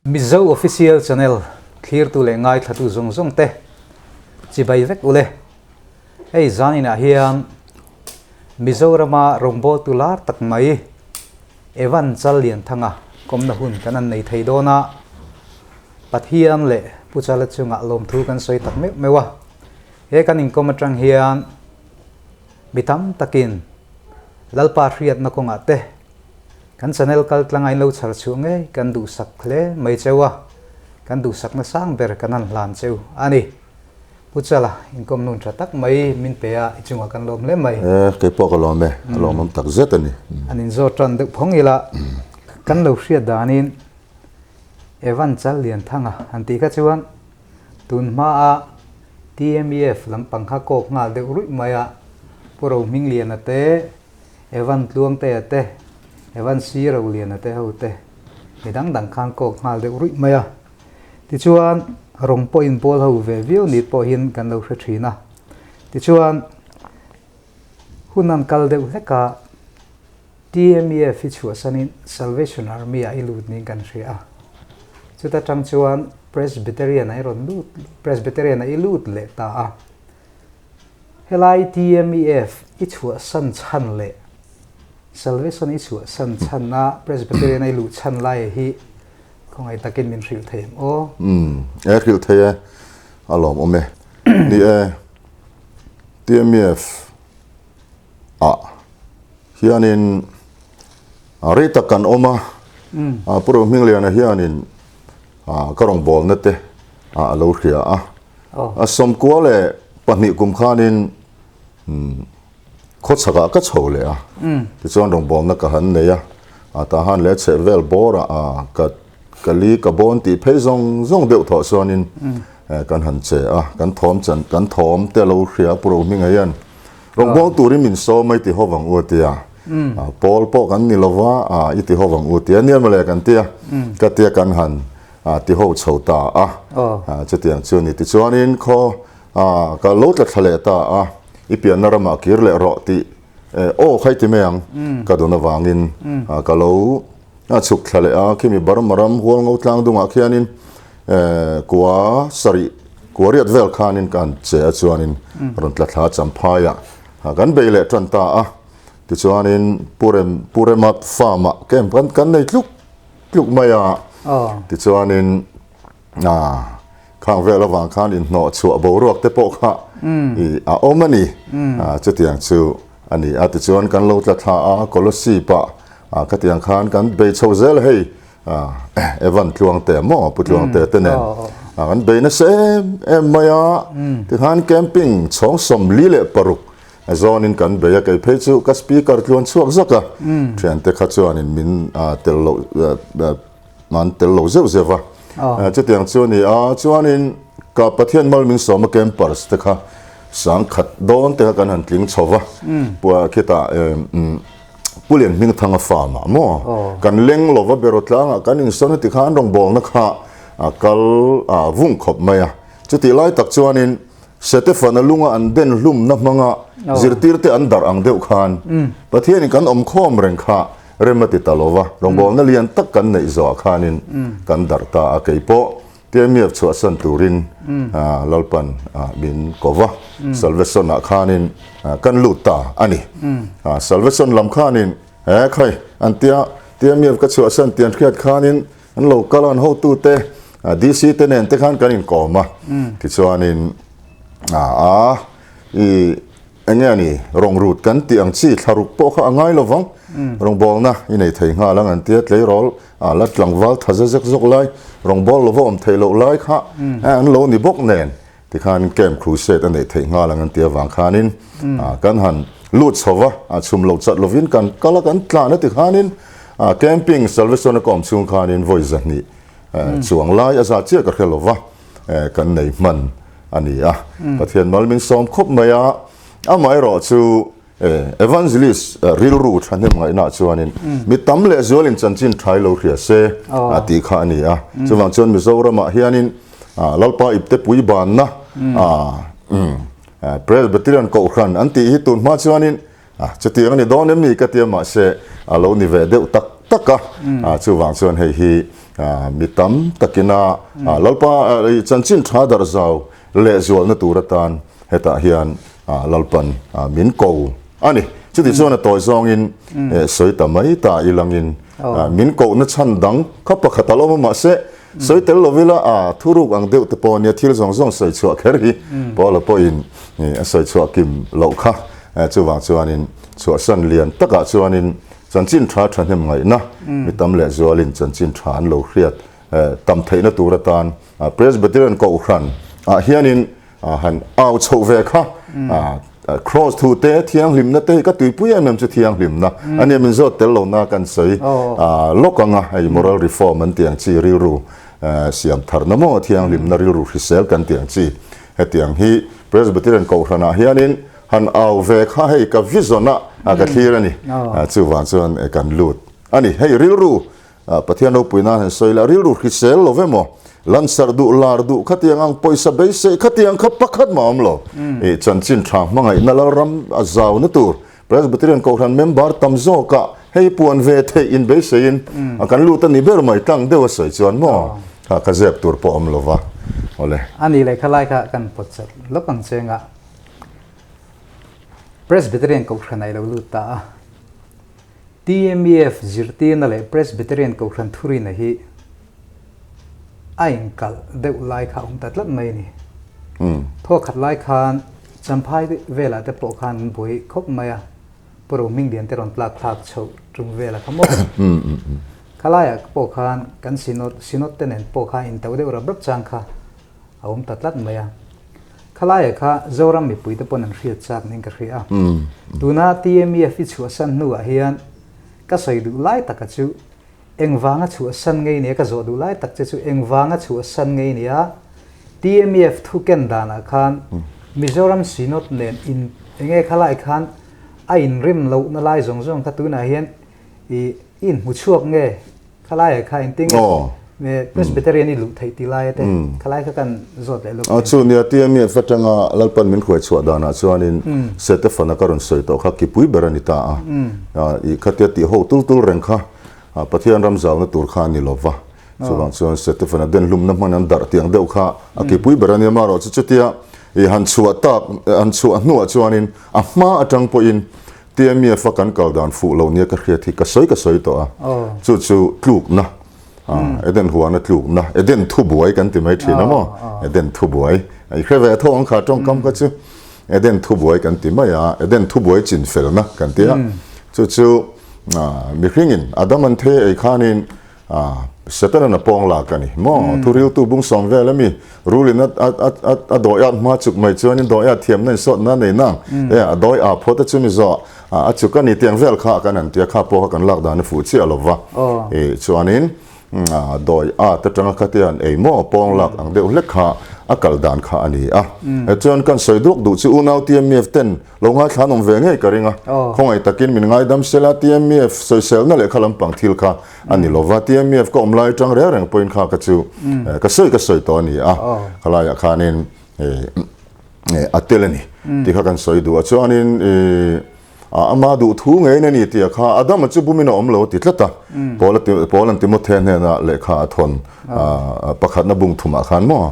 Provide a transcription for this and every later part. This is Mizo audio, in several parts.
Mizo Official Channel thlirtu leh ngaithlatu zawng zawng te chibai vek ule. Hei zaninah hian Mizorama rawngbawltu lar tak mai Evan Challianthanga kawmna hun kan an nei thei dawn a, Pathian leh Pu Chala chungah lawmthu kan sawi tak meuh meuh a. He kan inkawm atang hian mi tam takin Lalpa hriatna kawngah te Kan channel kal tlang a in lo chhar chhuah ngei kan duhsak hle mai cheu a, kan duhsakna sang ber kan han hlan cheu a ni. Pu Chala, inkawm nun tha tak mai min pe a, i chungah kan lawm hle mai. E, kei pawh ka lawm e, a lawmawm tak zet a ni. An inzawt tan deuh phawng ila, kan lo hriat danin Evan Challianthanga han tih kha chuan tun hmaa TMEF lampang kha kawk nghal deuh ruih mai a, Pu Rohmingliana te, Evan Tluangtea te, Evan Siroliana te ho te, mi dang dang khan kawk nghal deuh ruih mai a. Tichuan, rawng pawh inbawl ho ve viau ni pawh hian kan lo hre thin a. Tichuan, hun an kal deuh hlek a, TMEF hi chhuahsanin Salvation Army ah i lut niin kan hria a. Chuta tang chuan Presbyterian ah i rawn lut, Presbyterian ah i lut leh ta a. Helai TMEF i chhuahsan chhan leh Salvation i chhuahsan chhan a Presbyterian a i luh chhan lai hi khawngaih takin min hrilh thei em aw? Umm, e hrilh thei e, a lawmawm e. Ni e, TMEF ah hianin rei tak kan awm a, Pu Rohmingliana hianin ka rawngbawlna te a lo hria a. A 92 kum khanin khawchhakah ka chho leh a, tichuan rawngbawlna ka han nei a, a tah han leh chheh vel bawrah ka ka li ka bawn tih phei zawng zawng deuh thawh chuanin kan han che a, kan thawm chan kan thawm te lo hria Pu Rohminga hian rawngbâwl turin min sawm a i ti ho vang u a ti a, pawl pawh kan ni lova i ti ho vang u a ti a, nia mawle kan ti a, ka tia kan han a ti ho chho ta a, chutiang chu a ni. Tichuanin khaw ka lo tla thla leh ta a, i pianna ramah kir leh rawh tih aw kha i ti mai ang, ka dun avangin ka lo chhuk thla leh a, khimi Burma ram Hualngo tlang dungah khianin kua sarih kua riat vel khanin ka han che a chuanin rawn tla thla Champhaiah kan bei leh tan ta a, tichuanin Purem Purema farm-ah camp kan nei tluk. Tluk mai a, tichuanin khang vel avang khan inhnawh chhuah boruak te pawh kha a awm a ni. Chutiang chu a ni a, tichuan kan lo tla thla a, Kolosip ah khatiang khan kan bei chho zel a hei, Evan Tluangte maw Pu Tluangte te nen kan bei nasa em em mai a, tikhan camping chhawng 46 A zawnin kan bei a, kei phei chu ka speaker tluan chhuak zawk a, thiante kha chuanin min tel loh an tel lo zeuh zeuh va. Chutiang chu a ni a, chuanin ka Pathian mal min sawm a campers te kha sangkhat dawn te kha kan han tling chho va, khitah Pu Lian Hmingthanga farm ah maw kan leng lova beraw tlangah kan insawn a tikhan rawngbawlna kha a kal vung khawp mai a, chutih lai tak chuanin Setefana lunga an den hlumna hmanga zirtirte an darh ang deuh khan Pathianin kan awm khawm reng kha rem a ti ta lo va, rawngbawlna lian tak kan neih zawhah khanin kan darh ta a, kei pawh TMF chhuahsan turin Lalpan min ko va, Salvation-ah khanin kan lut ta a ni. Salvation lam khanin he khai an tia TMF ka chhuahsan tih an hriat khanin An lo kal a, an hotute DC te nen te khan kan inkawm a, tichuanin a i eng nge a ni rawngrut kan tih ang chi thlaruk pawh kha a ngai lo vang, rawngbawlna i nei thei nghal ang an tia tleirawl la tlangval tha zek zek zawk lai, rawngbâwl lova awm theih loh lai kha an lo ni bawk nen tikhan camp crusade a neih theih nghal ang an tia vang khanin kan han lut chho va, a chhum lo chat lovin kan kal a kan tlan a tikhanin camping salvation a ka awm chhung khanin vawi zahnih chuang lai a za chiah ka hre lo va, kan nei hman a ni a, Pathian mal min sawm khawp mai a, amaherawh chu Evangelist rilru thahnem ngaihnaah chuanin mi tam leh zualin chanchin thai lo hria se a tih kha a ni a. Chuvang chuan Mizoramah hianin Lalpa ipte pui banna Presbyterian Kohhran an tih hi tun hma chuanin chutiang a ni dawn em ni ka tia mahse a lo ni ve deuh tak. tak a, chuvang chuan hei hi mi tam takina Lalpa chanchin tha darh zau lehzualna tur atan hetah hian Lalpan min ko a ni. Chuti chuan a tawi zawngin sawi ta mai ta ilangin min kohna chhan dang kha pakhat a lo awm a, mahse sawi tel lo ila a thuruk ang deuh te pawh nia thil zawng zawng sawi chhuah kher hi Paula pawhin a sawi chhuah kim loh kha. Chuvang chuanin chhuahsan lian takah chuanin chanchin tha thahnem ngaihna mi tam lehzualin chanchin tha an lo hriat tam theihna tur atan Presbyterian Kohhran ah hianin han au chhoh ve kha Cross thu te thianghlimna te hi ka tuipui em em chu thianghlimna a nia min zawt tel lohna kan sawi lawk anga hei moral reform an tih ang chi rilru siam tharna maw thianghlimna rilru hrisel kan tih ang chi hetiang hi Presbyterian Kohhranah hianin han au ve kha hei ka vision a ka thlir a ni chuvang chuan kan lut a ni hei rilru Pathian ropui nan han sawi la, rilru hrisel lo ve maw? Lansarh duh, lar duh khatiang ang pawisa beisei khatiang kha pakhat mah awm lo. I chanchin tha hmangaihna Lalram a zauna tur Presbyterian Kohhran member tam zawkah hei puan ve theih in beiseiin a kan lut a ni ber mai tlang deuh a sawi chuan maw? Kha ka zep tur pawh awm lo va. Awle. A nih leh khalai kha kan pawt chat lawk ang che nga Presbyterian Kohhran a i lo lut ta a. TMEF zirtirna leh Presbyterian Kohhran thurina hi a inkalh deuh lai kha a awm ta tlat mai a ni. Thaw khat lai khan Champhai velah te pawh khan an buai khawp mai a, Pu Rohmingdian te rawn tlak thlak chhoh tum velah kha maw? Khalaiah pawh khan kan Synod, Synod te nen pawh khan into deuh rap rap chang kha a awm ta tlat mai a. Khalaia kha Zoram mipuite pawn an hriat chak niin ka hria a. Tuna TMEF i chhuahsan hnuah hian ka sawi duh lai taka chu engvanga chhuahsan ngei nia ka zawh duh lai tak che chu engvanga chhuahsan ngei nia TMEF thu ken danah khan Mizoram Synod nen in enge khalai khan a inrim lohna lai zawng zawng kha tunah hian i inhmu chhuak nge Khalai kha engtin nge Presbyterian i luh theih tih lai te khalai kha kan zawt leh lawk. Chu nia TMF atanga Lalpan min hruai chhuah danah chuanin Setefana ka rawn sawi tawh kha kipui ber a ni ta a. I khatia tih ho tul tul reng kha Pathian ram zauna tur kha a ni lo va. Chuvang chuan Setefana den hlumna hman an darh tiang deuh kha a kipui ber a nia marawh chu chutia i han chhuah tak han chhuah hnuah chuanin a hma atang pawhin TMF a kan kal dan fuh lo nia ka hriat hi ka sawi ka sawi tawh a, chu chu tlukna, Eden huana tlukna, Eden thubuai kan ti mai thin a maw, Eden thubuai, i hre ve tho ang kha tawngkam kha chu, Eden thubuai kan ti mai a, Eden thubuai chinfelna kan ti a, chu chu mihringin Adam an thei ei khanin Setanan a pawng lak a ni maw? Thuriltu bung sawm vel ami rulin a dawi at hma chuk mai chuanin dawi at thiamna in sawtna a nei nang. E a dawi a phawt a chumi zawh a chuk a ni tiang vel kha kan han tia kha pawh kha kan lak dan a fuh chiah lo va. E chuanin dawi at atanga khatia an ei maw pawng lak ang deuh hlek kha a kal dan kha a ni a. E chuan kan sawi duak duh chu unau TMF ten Lo ngaithla an awm ve ngei ka ring a, khawngaih takin min ngaidam sela TMF sawiselna leh kha lampang thil kha a ni lova, TMF ka awm lai atang reng reng pawhin kha ka chu ka sawi ka sawi tawh a ni a, khalaiah khanin a tel a ni tih kha kan sawi duh a, chuanin ama duh thu ngeiin a ni tih a kha Adama chu bumin a awm lo a ti tlat a, Paul an Timothea hnenah lehkha a thawn pakhatna bung thumah khan maw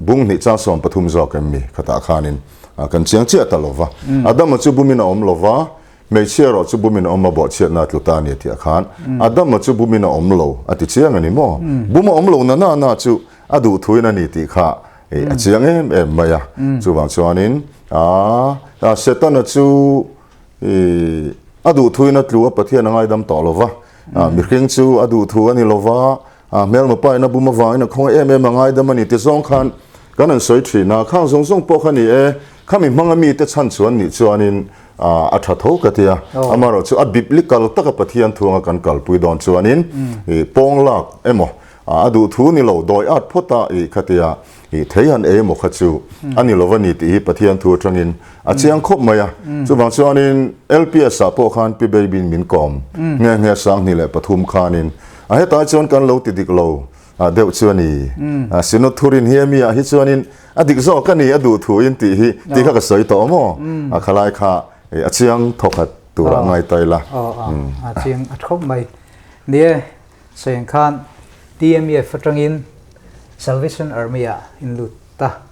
bung hnih chang 13 zawk em mi khatah khanin. Kan chiang chiah ta lo va. Adama chu bumin a awm lo va, hmeichhia erawh chu bumin a awm a, bawhchhiatna a tlu ta a ni tih a khan. Adama chu bumin a awm lo a ti chiang a ni maw? Bum a awm lo na na na chu a duh thuin a ni tih kha a chiang em em mai a. Chuvang chuanin Setana chu a duh thuin a tlu a, Pathian a ngaidam tawh lo va. Mihring chu a duh thu a ni lo va, A hmelma pa in a bum avangin a khawngaih em em a ngaidam a ni ti zawng khan kan han sawi thin a, khang zawng zawng pawh kha ni e, khami hmanga mite chhan chuan nih chuanin a tha tho ka ti a, amaherawh chu a biblical taka Pathian thu anga kan kalpui dawn chuanin i pawng lak emaw a duh thu ni lo dawi at phawt a i khatia i thei han ei emaw kha chu a ni lo a ni tih hi Pathian thu atangin a chiang khawp mai a. Chuvang chuanin LPS ah pawh khan Pi Baby-in min kawm nghe nghe 2003 khanin A hetai chuan kan lo ti dik lo deuh chu a ni. Synod thurin hi ami ah hi chuanin a dik zawk a ni a duh thu in tih hi tih kha ka sawi tawh maw? A khalai kha a chiang thawkhat tur ah ngai ta ila. A chiang a thawp mai. Ni e, sawiang khan TMEF atangin Salvation Army ah in lut ta.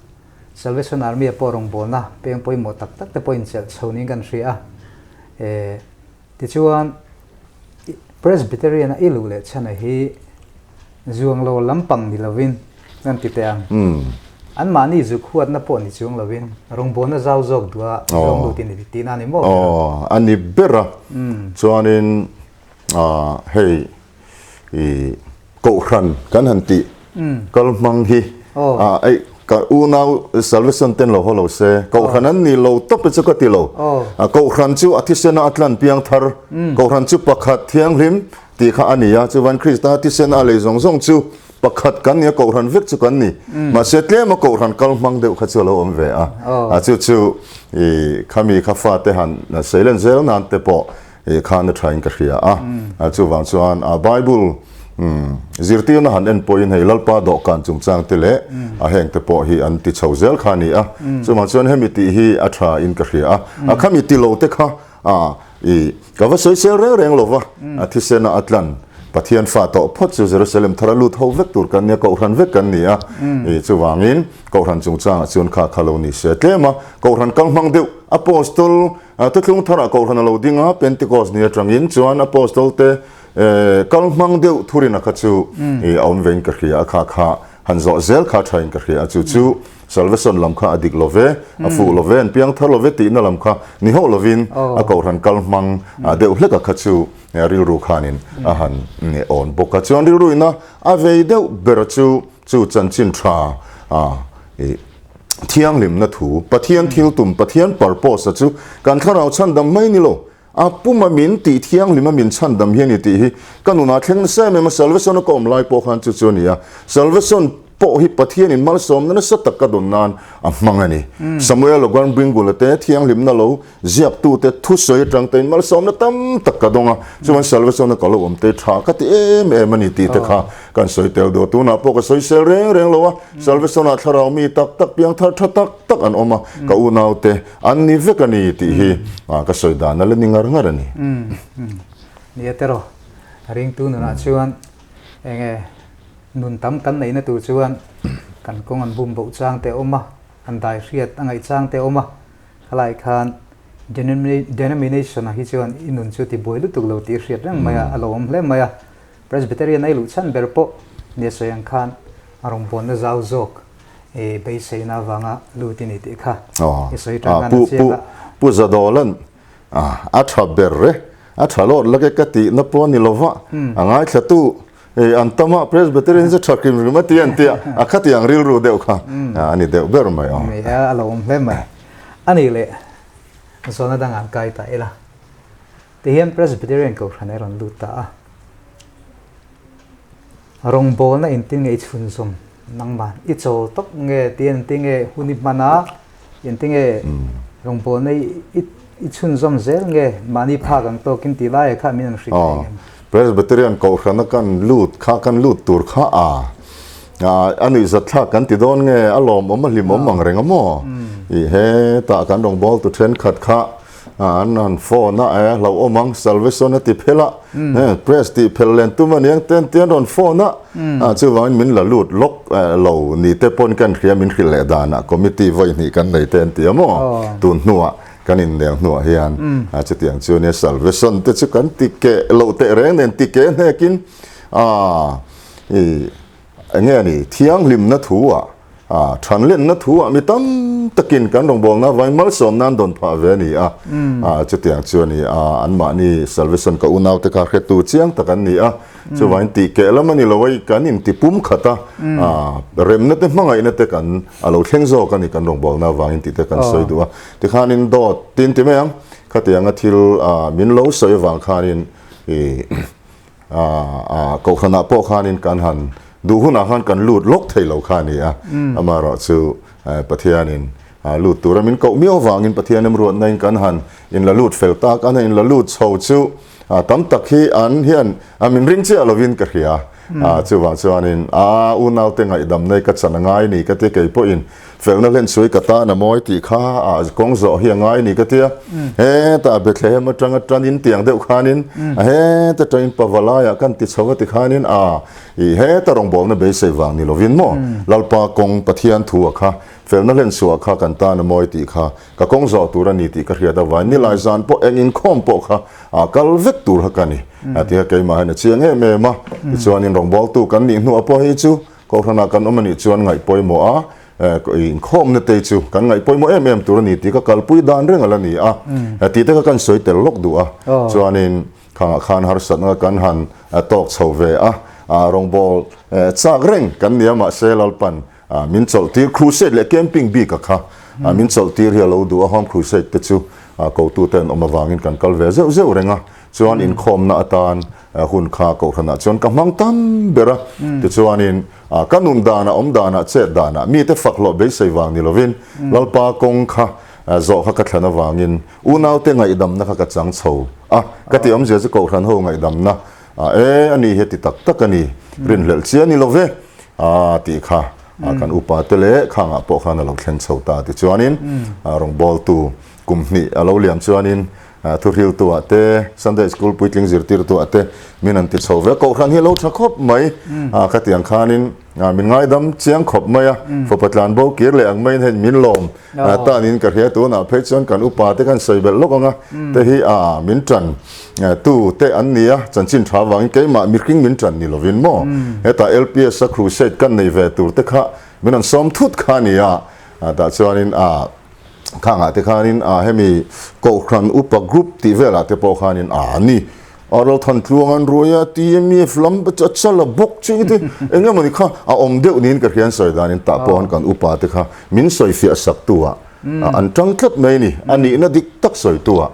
Salvation Army ah pawh rawngbawlna peng pawimawh tak tak te pawh inchelh chho niin kan hria a. E, tichuan Presbyterian a i luh leh chhan a hi zuang lo lampang ni lovin kan ti teh ang. Anmahni zuk huatna pawh ni chuang lovin rawngbawlna zau zawk duh a zawng lut i ni tihna a ni maw ber a? Aw, a ni ber a. Chuanin hei i Kohhran kan han tih kal hmang hi ei ka unau Salvation ten lo haw lo se Kohhran an ni lo tawp e chu ka ti lo. Kohhran chu a thisena a tlan piang thar Kohhran chu pakhat thianghlim tih kha a ni a, chuvan Krista thisena a lei zawng zawng chu pakhat kan ni a, Kohhran vek chu kan ni. Mahse tlema Kohhran kal hmang deuh kha chu a lo awm ve a, a chu chu i khami kha fate han seilen zel nan te pawh I khan a thain ka hria a, chuvang chuan a Bible zirtirna han en pawhin hei Lalpa dawhkan chungchang te leh a heng te pawh hi an ti chho zel kha a ni a, chuvang chuan hemi tih hi a tha in ka hria a, a khami ti lo te kha i ka va sawi sel reng reng lo va, a thisen a atlan Pathian fa tawh phawt chu Jerusalem thar a lut ho vek tur kan nia, Kohhran vek kan ni a, i chuvangin Kohhran chungchangah chuan kha kha lo ni se tlem a, Kohhran kal hmang deuh Apostol Thuthlung tharah Kohhran a lo ding a, Pentecost ni atangin chuan Apostol te kal hmang deuh thurina kha chu a awm vein ka hria a, kha kha han zawh zel kha thain ka hria a, chu chu Salvation lam kha a dik lo ve, a fuh lo ve, an piang thar lo ve tihna lam kha ni hauh lovin a Kohhran kal hmang deuh hleka kha chu rilru khanin a han awn bawk a. Chuan rilruina a vei deuh ber chu chu chanchin tha Thianghlimna thu, Pathian thil tum, Pathian purpose a chu kan thlarau chhandam mai ni lo, a puma min tih thianghlim a min chhandam hi a ni tih hi ka nunah thleng nasa em em a, salvation a ka awm lai pawh khan chu chu a ni a, salvation pawh hi Pathianin malsawmna nasa tak ka dawn nan a hmang a ni. Samuel Ogan Bringula te thianghlimna lo Ziaktute thusawi atang tein malsawmna tam tak ka dawng a, chuan salvation-a ka lo awm te tha ka ti em em a ni tih te kha kan sawi tel duh a, tunah pawh ka sawi sel reng reng lo a, salvation-ah thlarau mi tak tak piang thar tha tak tak an awm a, ka unaute an ni vek a ni tih hi ka sawi dan a la ni ngar ngar a ni. Nia teraw, ringtu nunah chuan enge nun tam kan neihna tur chuan kan kawng an bum boh chang te a awm a, an dai hriat a ngaih chang te a awm a, Khalai khan denomination ah hi chuan i nun chu ti buai lutuk lo tih hriat reng mai a, a lo awm hle mai a. Presbyterian a i luh chhan ber pawh nia sawi ang khan a rawngbawlna zau zawk i beiseina avanga lut i ni tih kha i sawi tan khan a chiang a. Pu Zadawlan a tha ber e, a tha lawt lak e ka tihna pawh a ni lova, a ngaithlatu Hei an tam a, Presbyterian chu tha hrim hrim a ti an tia, a khati ang rilru deuh kha a ni deuh ber mai aw. Ni a, a lo awm hle mai. A nih leh zawhna dang an kai ta ila. Tihian Presbyterian Kohhran a rawn lut ta a. Rawngbawlna intin nge i chhunzawm nangmah i chawl tawp nge tiin engtin nge hun i hman a, engtin nge rawngbawlna i I chhunzawm zel nge mahni phak ang tawkin tih laiah kha min an hrilh thei ngem? Presbyterian Kohhrana kan lut kha kan lut tur kha a a nuihzat thlak kan ti dawn nge a lawmawm a hlimawm ang reng a maw? I hetah kan rawngbawltu thenkhat kha an han phone a e hlauhawm ang salvation a ti phel a press tih phel len tum a niang ten te an rawn phone a chuvangin min la lut lawk lo ni te pawn kan hria min hrilh leh danah committee vawi hnih kan nei te an ti a maw tun hnuah Kan innel hnuah hian chutiang chu nia salvation te chu kan ti keh loh teh reng nen ti keh hnekin i enge a ni thianghlimna thu ah thanlenna thu ah mi tam takin kan rawngbawlna avangin malsawm nan dawn phah ve a ni a, chutiang chu a ni a anmahni salvation ka unaute kha hretu chiang tak an ni a. Chuvangin tih keh lam a ni lo a, kan inti pum khat a, remna te hmangaihna te kan a lo thleng zawk a ni kan rawngbawlna avangin tih te kan sawi duh a. Tikhanin dawt tin ti mai ang, khatianga thil min lo sawi avang khanin i kohhranah pawh khanin kan han duh hunah khan kan lut lawk thei lo kha a ni a, amaherawhchu Pathianin lut tura min koh miau avangin Pathian remruatnain kan han inla lut fel tak a, an inla lut chho chu Tam tak hi an hian a min ring chiah lovin ka hria. Chuvang chuanin a unaute ngaihdam nei ka chan a ngai ni ka ti kei pawhin. Felna hlen suai ka tan a mawi tih kha a kawng zawh hi a ngai ni ka tia. Hetah Bethlehem atanga tanin tiang deuh khanin a heta tangin Pavalaiah kan ti chho a ti khanin a i heta rawngbawlna beisei vang ni lovin maw Lalpa kawng Pathian thu a kha felna hlen suah kha kan tan a mawi tih kha ka kawng zawh tur a ni tih ka hriat avangin nilai zan pawh eng inkhawm pawh kha a kal vek tur kha ka ni a ti kha keimah hian a chiang em em a. Tichuanin rawngbawltu kan nih hnuah pawh hei chu Kohhranah kan awm a nih chuan ngaih pawimawh a, inkhawmna te chu kan ngaih pawimawh em em tur a ni tih ka kalpui dan reng a la ni a, tih te kha kan sawi tel lawk duh a. Chuanin khangah khan harsatna kan han tawk chho ve a, rawngbawl chak reng kan ni a, mahse Lalpan min chawlh tir crusade leh camping bik a kha min chawlh tir hi a lo duh a, home crusade te chu kotute an awm avangin kan kal ve zeuh zeuh reng a. Chuan inkhawmna atan hun kha kohhranah chuan ka hmang tam ber a, tichuanin ka nun danah, awm danah, chet danah mite fak hlawh beisei vang ni lovin Lalpa kawng kha zawh kha ka thlan avangin unaute ngaihdamna kha ka chang chho a, ka tih awmzia chu kohhran ho ngaihdamna e a ni hi a ti tak tak a ni, rinhlelh chi a ni lo ve tih kha kan upate leh khangah pawh khan a lo thleng chho ta. Tichuanin rawngbawltu kum hnih a lo liam chuanin Thuhriltuah te, Sunday School puitling zirtirtuah te min an ti chho ve. Kohhran hi a lo tha khawp mai. Ka ti ang khanin min ngaidam chiang khawp mai a. Fapa tlan bo kir leh ang maiin hei min lawm tanin ka hria. Tunah phei chuan kan upa te khan sawi belh lawk ang a. Te hi min tan tu te an ni a, chanchin tha avangin keimah mihring min tan ni lovin maw. Hetah LPS a crusade kan nei ve tur te kha min an sawm thut kha a ni a. Tah chuanin Khangah te khanin a hemi Kohhran Upa Group tih velah te pawh khanin a ni a Ralthan tluang an ruai a TMF lam a chal a bawk ching te eng emawni kha a awm deuh niin ka hria an sawi danin tah pawh kan upa te kha min sawi fiah sak tu ah an tang tlat mai a ni a nihna dik tak sawi tu ah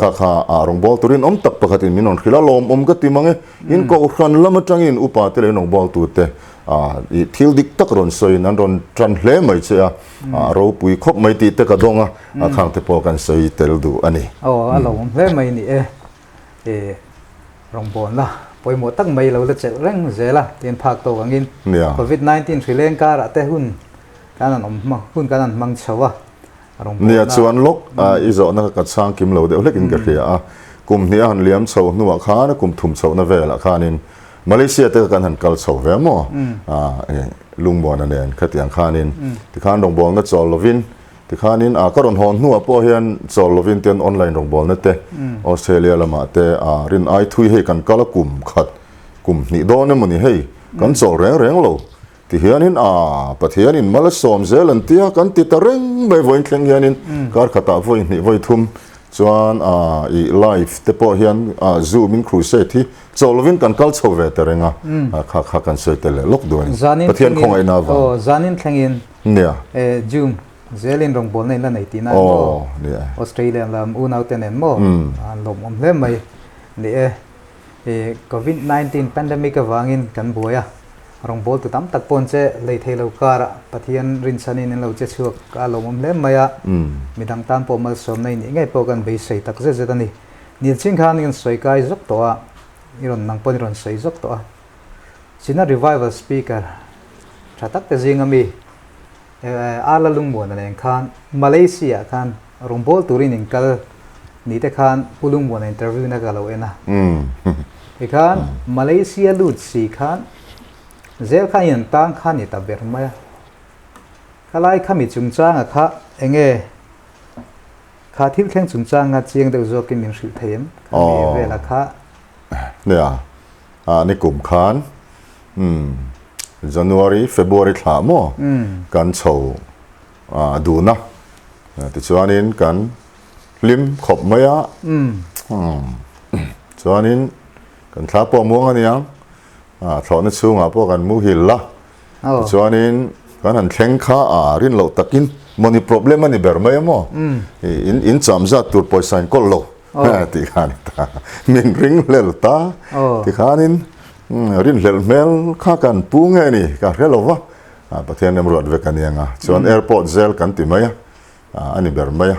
kha kha a rawngbâwl turin awm tak pakhatin min rawn hrilh a lawmawm ka ti mang e in Kohhran lam atangin upa te leh rawngbâwl tu te i thil dik tak rawn sawiin an rawn tan hle mai che a. A ropui khawp mai tih te ka dawng a, a khang te pawh kan sawi tel duh a ni. Aw, a lo awm hle mai ni e. I rawngbawlna pawimawh tak mai lo la chelh reng zel a, tin phak tawk angin Covid 19 hri leng karah te hun kan an awm hmang hun kan an hmang chho a, rawngbawlna. Nia chuan lawk i zawhna kha ka chhang kim lo deuh hlekin ka hria a, kum hnih a han liam chho hnuah khan kum thum chhohna velah khanin Malaysia te kha kan han kal chho ve maw? Lungmuana nen khatiang khanin tikhan rawngbawlna chawl lovin tikhanin a ka rawn hawn hnuah pawh hian chawl lovin ten online rawngbawlna te Australia lamah te a rin ai thui hei kan kal a kum khat kum hnih dawn emaw ni hei kan chawl reng reng lo ti hianin a Pathianin mal a sawm zel an tia kan ti ta reng mai vawiin thleng hianin kar khatah vawi hnih vawi thum chuan a i live te pawh hian zoom in crusade hi Chaw lovin kan kal chho ve ta reng a, kha kha kan sawi tel leh lawk duh a ni. Pathian khawngaihna avang. Aw, zanin thlengin. Nia. E, June zelin rawngbawlna in la nei tihna maw? Aw, nia. Australia lam unaute nen maw? An lawmawm hle mai. Ni e, i Covid 19 pandemic avangin kan buai a, rawngbawltu tam tak pawh an che lei thei lo karah Pathian rinchhanin an lo che chhuak a lawmawm hle mai a, midang tan pawh malsawmna i nih ngei pawh kan beisei tak zet zet a ni. Nil ching khan i rawn sawi kai zawk tawh a, i rawn nang pawn i rawn sawi zawk tawh a. China Revival Speaker tha tak te zinga mi Arla Lungmuana nen khan Malaysia ah khan rawngbâwl turin in kal ni te khan Pu Lungmuana interview na ka lo en a. Tikhan Malaysia lut si khan zel khan in tang kha ni ta ber mai a. Khalai khami chungchanga kha enge Kha thil thleng chungchanga chiang deuh zawkin min hrilh thei em? Kha mi vela kha. Nia, ni kum khan January, February thla maw kan chho dun a, tichuanin kan hlim khawp mai a, chuanin kan thla pawh muang a niang, thlawhna chhungah pawh kan muhil la, Tichuanin kan han thleng kha a rin loh takin money problem a ni ber mai a maw? In in cham zat tur pawisa in kawlh lo tih khan ta min ring hlel ta tikhanin rin hlelh hmel kha kan pu nge ni ka hre lo va Pathian remruat vek a ni ang a chuan airport zel kan ti mai a a ni ber mai a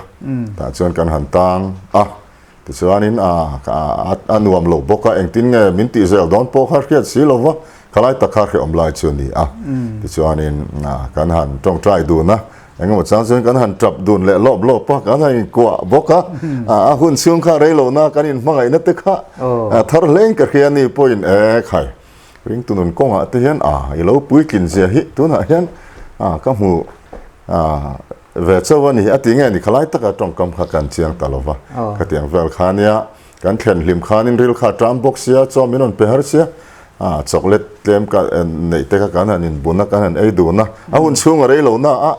tah chuan kan han tang a Tichuanin a nuam lo bawk a, engtin nge min tih zel dawn pawh kha hriat si lo va, khalai tak kha hrehawm lai chu a ni a. Tichuanin kan han tawngtai dun a, Engemaw chang chuan kan han tap dun leh lawp lawp a, kan han inkuah bawk a, a hun chhung kha rei lohna kan inhmangaihna te kha thar hlein ka hria ni pawhin e khai ringtu nun kawngah te hian a i lo puitlin zia hi tunah hian ka hmu ve chauh a ni a ti nge ni khalai taka tawngkam kha kan chiang ta lova khatiang vel kha nia Kan thlen hlim khanin ril kha a ṭam bawk sia, chaw min rawn pe har sia, ah chocolate tlem ka neih te kha kan han inbun a, kan han ei dun a, a hun chhung a rei lo na a,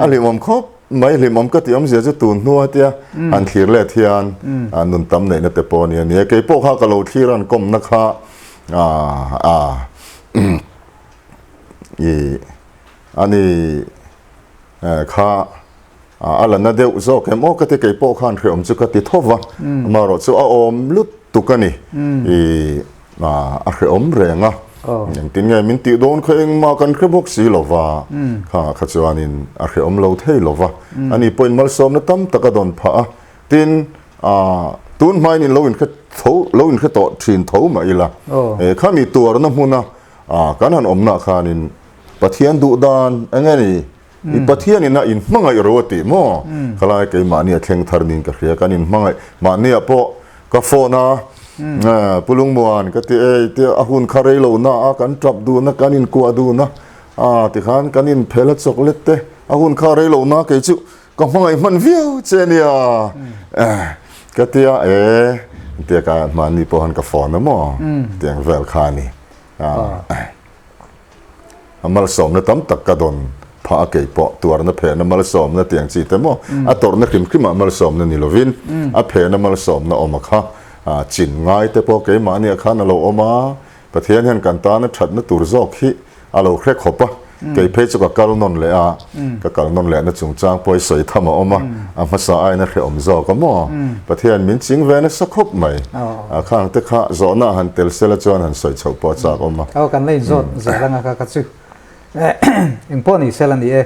a hlimawm khawp mai, hlimawm ka tih awmzia chu tun hnua tia han thlir let hian nun tam neihna te pawh a ni a nia, kei pawh kha ka lo thlir a an kawmna kha ah ah ih a ni kha. A la na deuh zawk em aw ka ti kei pawh khan hreawm chu ka ti tho va, amaherawh chu a awm lut tuk a ni. I a hreawm reng a, engtin nge min tih dawn kha engmah kan hre bawk si lo va, kha kha chuanin a hreawm lo thei lo va, ani pawhin malsawmna tam tak a dawn phah a, tin tun hmain in lo inhre tho lo inhre tawh thin tho mah ila, khami tuarna hmuna kan han awmnah khanin Pathian duh dan eng nge ni? I Pathian in a in hmangaih ro a tih maw? Khalai keimahni a thleng thar niin ka hria, kan in hmangaih mahnia pawh ka phone a, Pu Lungmuan ka ti ei tia a hun kha rei lo na a kan tap dun a kan in kuah dun a, a tikhan kan in phel a chocolate te a hun kha rei lo na kei chu ka hmangaih hman viau che nia ka tia e tia ka mahni pawh han ka phone a maw tiang vel kha a ni. A malsawmna tam tak ka dawn phah a kei pawh tuarna phehna malsawmna tiang chi te maw a tawrhna hrim hrimah malsawmna ni lovin a phehna malsawmna awm a kha chin ngai te pawh keimahni ah khan a lo awm a, Pathian hian kan tana thatna tur zawk hi a lo hre khawp a, kei phei chu ka kal nawn leh a, ka kal nawn lehna chungchang pawh i sawi tham a awm a, a hmasa aiin a hrehawm zawk a maw Pathian min ching ve nasa khawp mai, khang te kha zawhna han tel sela chuan han sawi chhoh pawh a chak awm a. Aw kan la inzawt zel anga kha ka chu eng pawh ni sela ni e,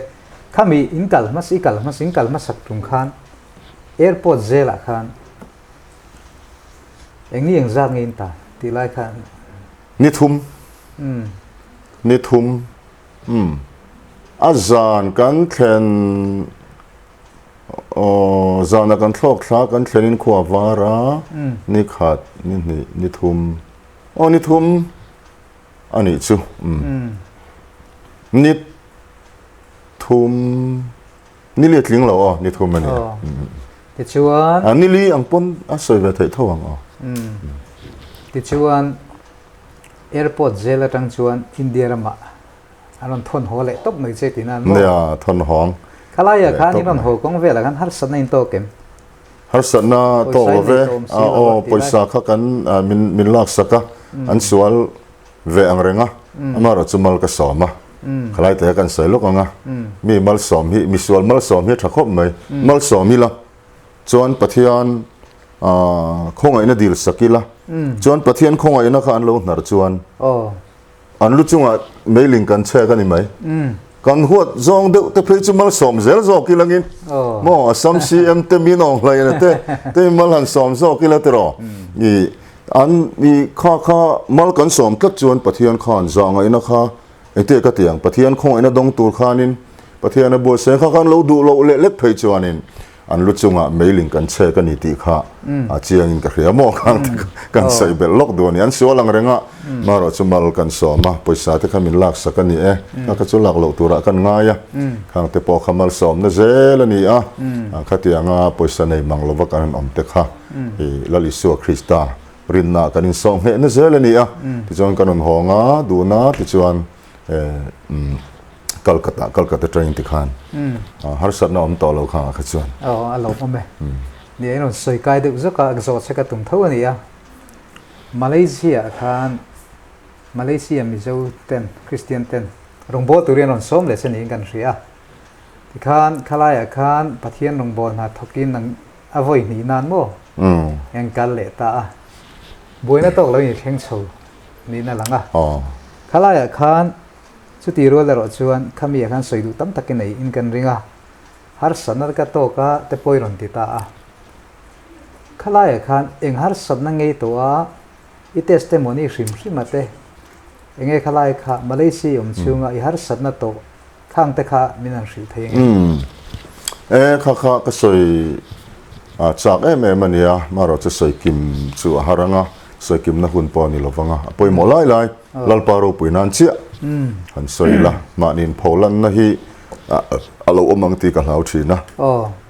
khami in kal hmasa i kal hmasa in kal hmasak tum khan airport zelah khan eng ni eng zat nge in ta tih lai khan. Ni thum ni thum umm a zan kan thlen Aw, zana kan thlawk thla kan thlenin khua var a, ni khat, ni hnih, ni thum, aw ni thum a nih chu, umm, ni thum, ni li a tling lo aw, ni thum a ni a. Tichuan. A ni li ang pawn a sawi ve theih tho ang aw. Tichuan airport zel atang chuan India ramah An rawn thawn haw leh tawp mai che tihna an maw? Nia, thawn hawng. Khalaiah khan in rawn haw kawng velah khan harsatna in tawk em? Harsatna tawk lo ve. Aw, pawisa kha kan min lak sak a, an sual ve ang reng a, amaherawh chu mal ka sawm a. Khalai te kan sawi lawk ang a, mi malsawm hi, misual malsawm hi a tha khawp mai. Malsawm ila chuan Pathian khawngaihna dil sak ila, chuan Pathian khawngaihna kha an lo hnar chuan An lu chungah meiling kan chhek a ni mai. Kan huat zawng deuh te phei chu malsawm zel zawk ila ngin. Maw Assam CM te min awng hlaina te te mal han sawm zawk ila tiraw. I an i kha kha mal kan sawm tlat chuan Pathian khan zah ngaihna kha engtiah ka ti ang Pathian khawngaihna dawng tur khanin Pathian a buaiseng kha khan lo duh loh leh lek phei chuanin An lu chungah mailing kan chhek a ni tih kha a chiangin ka hria maw khang te kan sawi belh lawk duh a ni. An sual ang reng a, marawh chu mal kan sawm a, pawisa te kha min laksak a ni e, kha kha chu lak loh turah kan ngai a, khang te pawh kha malsawmna zel a ni a, khatianga pawisa nei mang lova kan han awm te kha i Lal Isua Krista rinna kan insawh nghehna zel a ni a, tichuan kan rawn hawng a, duhna tichuan Calcutta Calcutta train ti khan harsatna awm tawh lo kha kha chuan. Aw a lo awm e. Ni a rawn sawi kai deuh zawk a zawh che ka tum tho a ni a. Malaysia khan Malaysia Mizo ten Christian ten rawngbâwl turin an rawn sawm leh che niin kan hria a. Tikhan khalaiah khan Pathian rawngbâwl hna thawkin ang a vawi hnih nan maw eng kal leh ta a. Buaina tawk lo in i thleng chho niin a lang a. Khalaiah khan Chutih rual erawh chuan khami ah khan sawi duh tam takin ei in kan ring a, harsatna ka tawk a te pawh i rawn ti ta a. Khalaiah khan eng harsatna ngei tawh a, i testimony hrim hrim a te, enge khalai kha Malaysia i awm chhunga i harsatna tawh khang te kha min han hrilh thei ange. E kha kha ka sawi a chak em em a nia, marawh chu sawi kim chu a har ang a, sawi kimna hun pawh a ni lovang a, a pawimawh lai lai Lalpa ropui nan chiah han sawi la, mahni inpholanna hi a lo awm ang tih ka hlau thin a.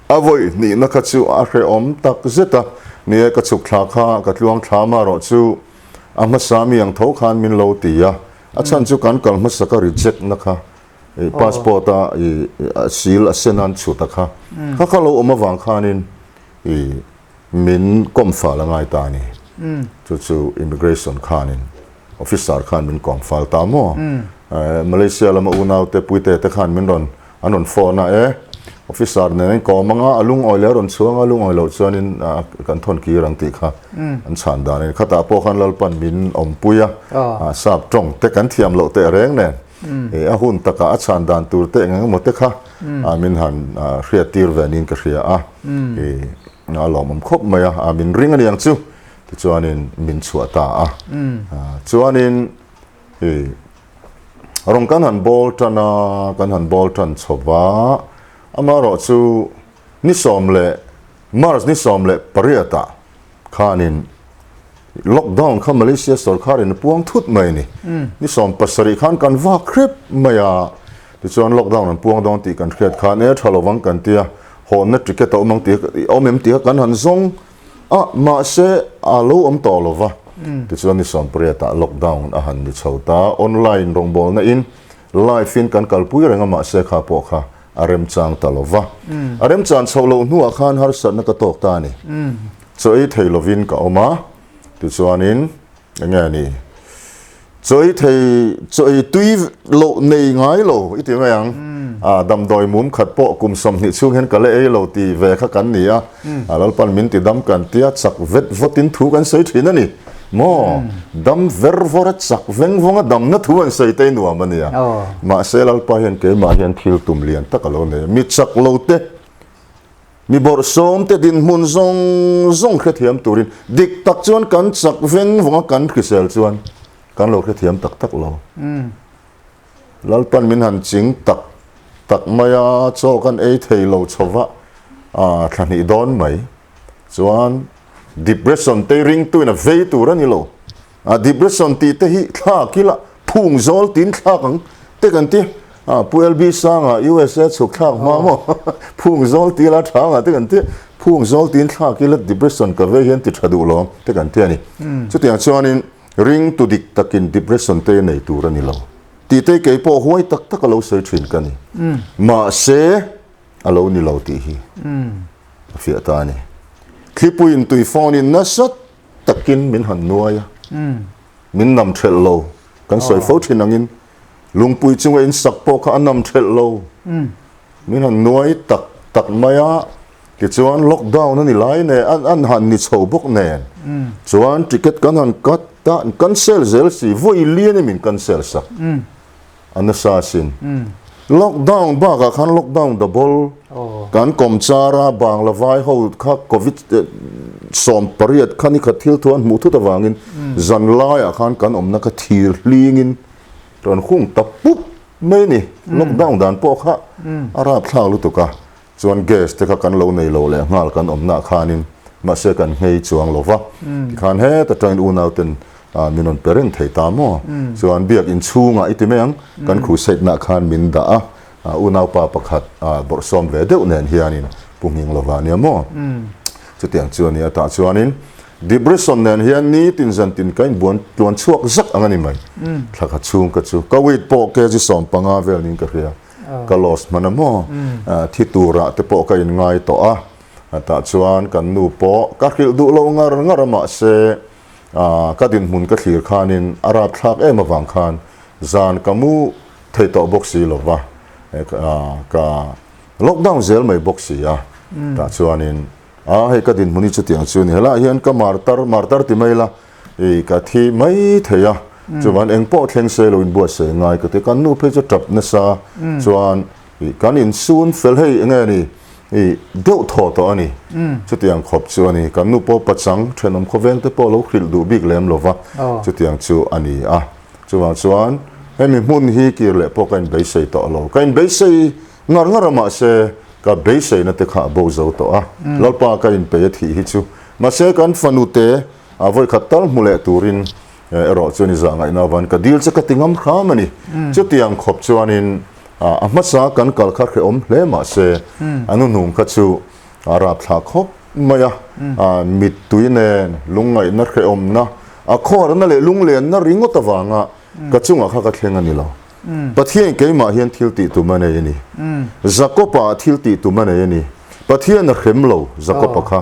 A vawi hnihna kha chu a hrehawm tak zet a, ni e ka chhuk thla kha ka tluang thla marawh chu a hmasa mi ang tho khan min lo ti a, a chhan chu kan kal hmasa ka reject na kha i passport a i seal a sen an chhut a kha kha kha lo awm avang khanin i min kawm fal a ngai ta a ni. Chu chu immigration khanin officer khan min kawm fal ta maw? Malaysia lama unaute puite te khan min rawn an rawn phone a e officer nen an kawm anga a lungawi leh a rawn chhuang a lungawi loh chuanin kan thawn kir ang tih kha an chhan dan a ni. Khatah pawh khan Lalpan min awmpui a sap tawng te kan thiam loh teh reng nen a hun takah a chhan dan tur te eng eng emaw te kha min han hriat tir ve niin ka hria a a lawmawm khawp mai a min ring a ni ang chu tichuanin min chhuah ta a chuanin rawng kan han bawl tan a kan han bawl tan chho va amaherawh chu ni sawm leh March ni 18 ah khanin lockdown kha Malaysia sorkar in a puang thut mai a ni. Ni 17 khan kan vak hrep mai a, tichuan lockdown an puang dawn tih kan hriat khan e tha lovang kan tia, hawnna ticket a awm ang tih awm em tih kha kan han zawng a, mahse a lo awm tawh lo va. Tichuan ni 18 ah lockdown a han ni chho ta, online rawngbawlna in live in kan kalpui reng a mahse kha pawh kha a remchang ta lo va. A remchan chhoh loh hnuah khan harsatna ka tawk ta a ni. Chaw ei thei lovin ka awm a, tichuanin eng nge ni, chaw ei thei, chaw ei tui loh nei ngai lo i ti mai ang. A damdawi mum khat pawh kum 20 chhung hian ka la ei lo ti ve kha kan ni a. A Lalpan min ti dam kan tia chak vet vawtin thu kan sawi thin a ni. Maw? Dam ver vawr a chak veng vawng a damna thu an sawi te nuam a nia. Mahse Lalpa hian keimah hian thil tum lian tak a lo nei a. Mi chak lo te, mi bawrhsawm te dinhmun zawng zawng hrethiam turin dik tak chuan kan chak veng vawng a kan hrisel chuan kan lo hrethiam tak tak lo. Lalpan min han ching tak tak mai a, chaw kan ei thei lo chho va, thla hnih dawn mai. Chuan depression te ringtuin a vei tur a ni lo. A depression tih te hi thlak ila phung zawl tin thlak ang te kan ti. A Pu LB Sanga USA chhuk thlak hma maw phung zawl ti ila tha anga te kan ti. Phung zawl tin thlak ila depression ka vei hian ti tha duh lo te kan ti a ni. Chutiang chuanin ringtu dik takin depression te nei tur a ni lo. Tih te kei pawh huai tak tak a lo sawi thin ka ni. Mahse a lo ni lo tih hi. A fiah ta a ni. Thlipuiin tui fawnin nasa takin min han nuai a, min nam thelh lo. Kan sawi fo thin angin lungpui chunga in sak pawh kha a nam thelh lo. Min han nuai tak tak mai a, tichuan lockdown a ni lai nen, an han ni chho bawk nen chuan ticket kan han cut a, an cancel zel si, vawi lian in min cancel sak. A nasa asin. Lockdown bakah khan lockdown double kan kawm char a, Bangla vai ho kha covid 18 kha ni khat thil thu an hmuh thut avangin zan laiah khan kan awmna kha thir hlingin rawn hung ta pup mai a ni. Lockdown dan pawh kha a rapthlak lutuk a. Chuan gas te kha kan lo nei lo leh nghal kan awmna khanin mahse kan nghei chuang lo va, tikhan heta tangin unauten min rawn pe reng thei ta maw? Chuan biak inchhungah i ti mai ang, kan crusade nah khan min dah a, unaupa pakhat bawrhsawm ve deuh nen hianin pu nghing lo va nia maw? Chutiang chu a ni a, tah chuanin depression nen hian nitin zantin ka inbuan tluan chhuak zak ang a ni mai. Thla khat chhung ka chu ka weight pawh kg 15 vel niin ka hria. Ka lost hman a maw? Thi turah te pawh ka inngai tawh a, tah chuan kan nu pawh ka hrilh duh lo ngar ngar a mahse ka dinhmun ka thlir khanin a rapthlak em avang khan zan ka mu thei tawh bawk si lo va, ka lockdown zel mai bawk si a, tah chuanin a hei ka dinhmun hi chutiang chu a ni, helaiah hian ka martar martar ti mai la I ka thi mai thei a, chuan eng pawh thleng se lo inbuatsaih ngai ka ti. Kan nu phei chu tap nasa chuan i kan insun fel hei eng nge ni i deuh thaw tawh a ni. Chutiang khawp chu a ni. Kan nu pawh pachang thenawm khawveng te pawh lo hrilh duh bik lem lo va, chutiang chu a ni a. Chuvang chuan hemi hmun hi kir leh pawh ka inbeisei tawh lo. Ka inbeisei ngar ngar a mahse. Ka beiseina te kha a bo zo tawh a, Lalpa ka inpei a thih hi chu. Mahse kan fanu te a vawikhat tal hmu leh turin erawh chuan i zah ngaihna avan ka dil che ka ti ngam hram a ni. Chutiang khawp chuanin a hmasa kan kal kha hrehawm hle mahse a nuhnung kha chu a rapthla khawp mai a, mittui nen lungngaihna hrehawmna a khawharna leh lunglenna ringawt avanga ka chungah kha ka thleng a ni lo. Pathian keimah hian thil tih tum a nei a ni. Jakopa thil tih tum a nei a ni. Pathian a hrem lo Jakopa kha.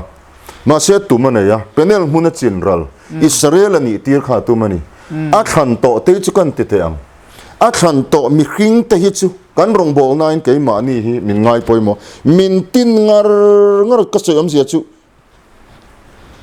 Mahse tum a nei a, Penel hmun a chin ral. Israel a nih tir kha a tum a ni. A thlan tawh te hi chu kan ti teh ang. A thlan tawh mihring te hi chu kan rawngbawlnain keimahni hi min ngai pawimawh. Min tin ngar ngar ka sawi awmzia chu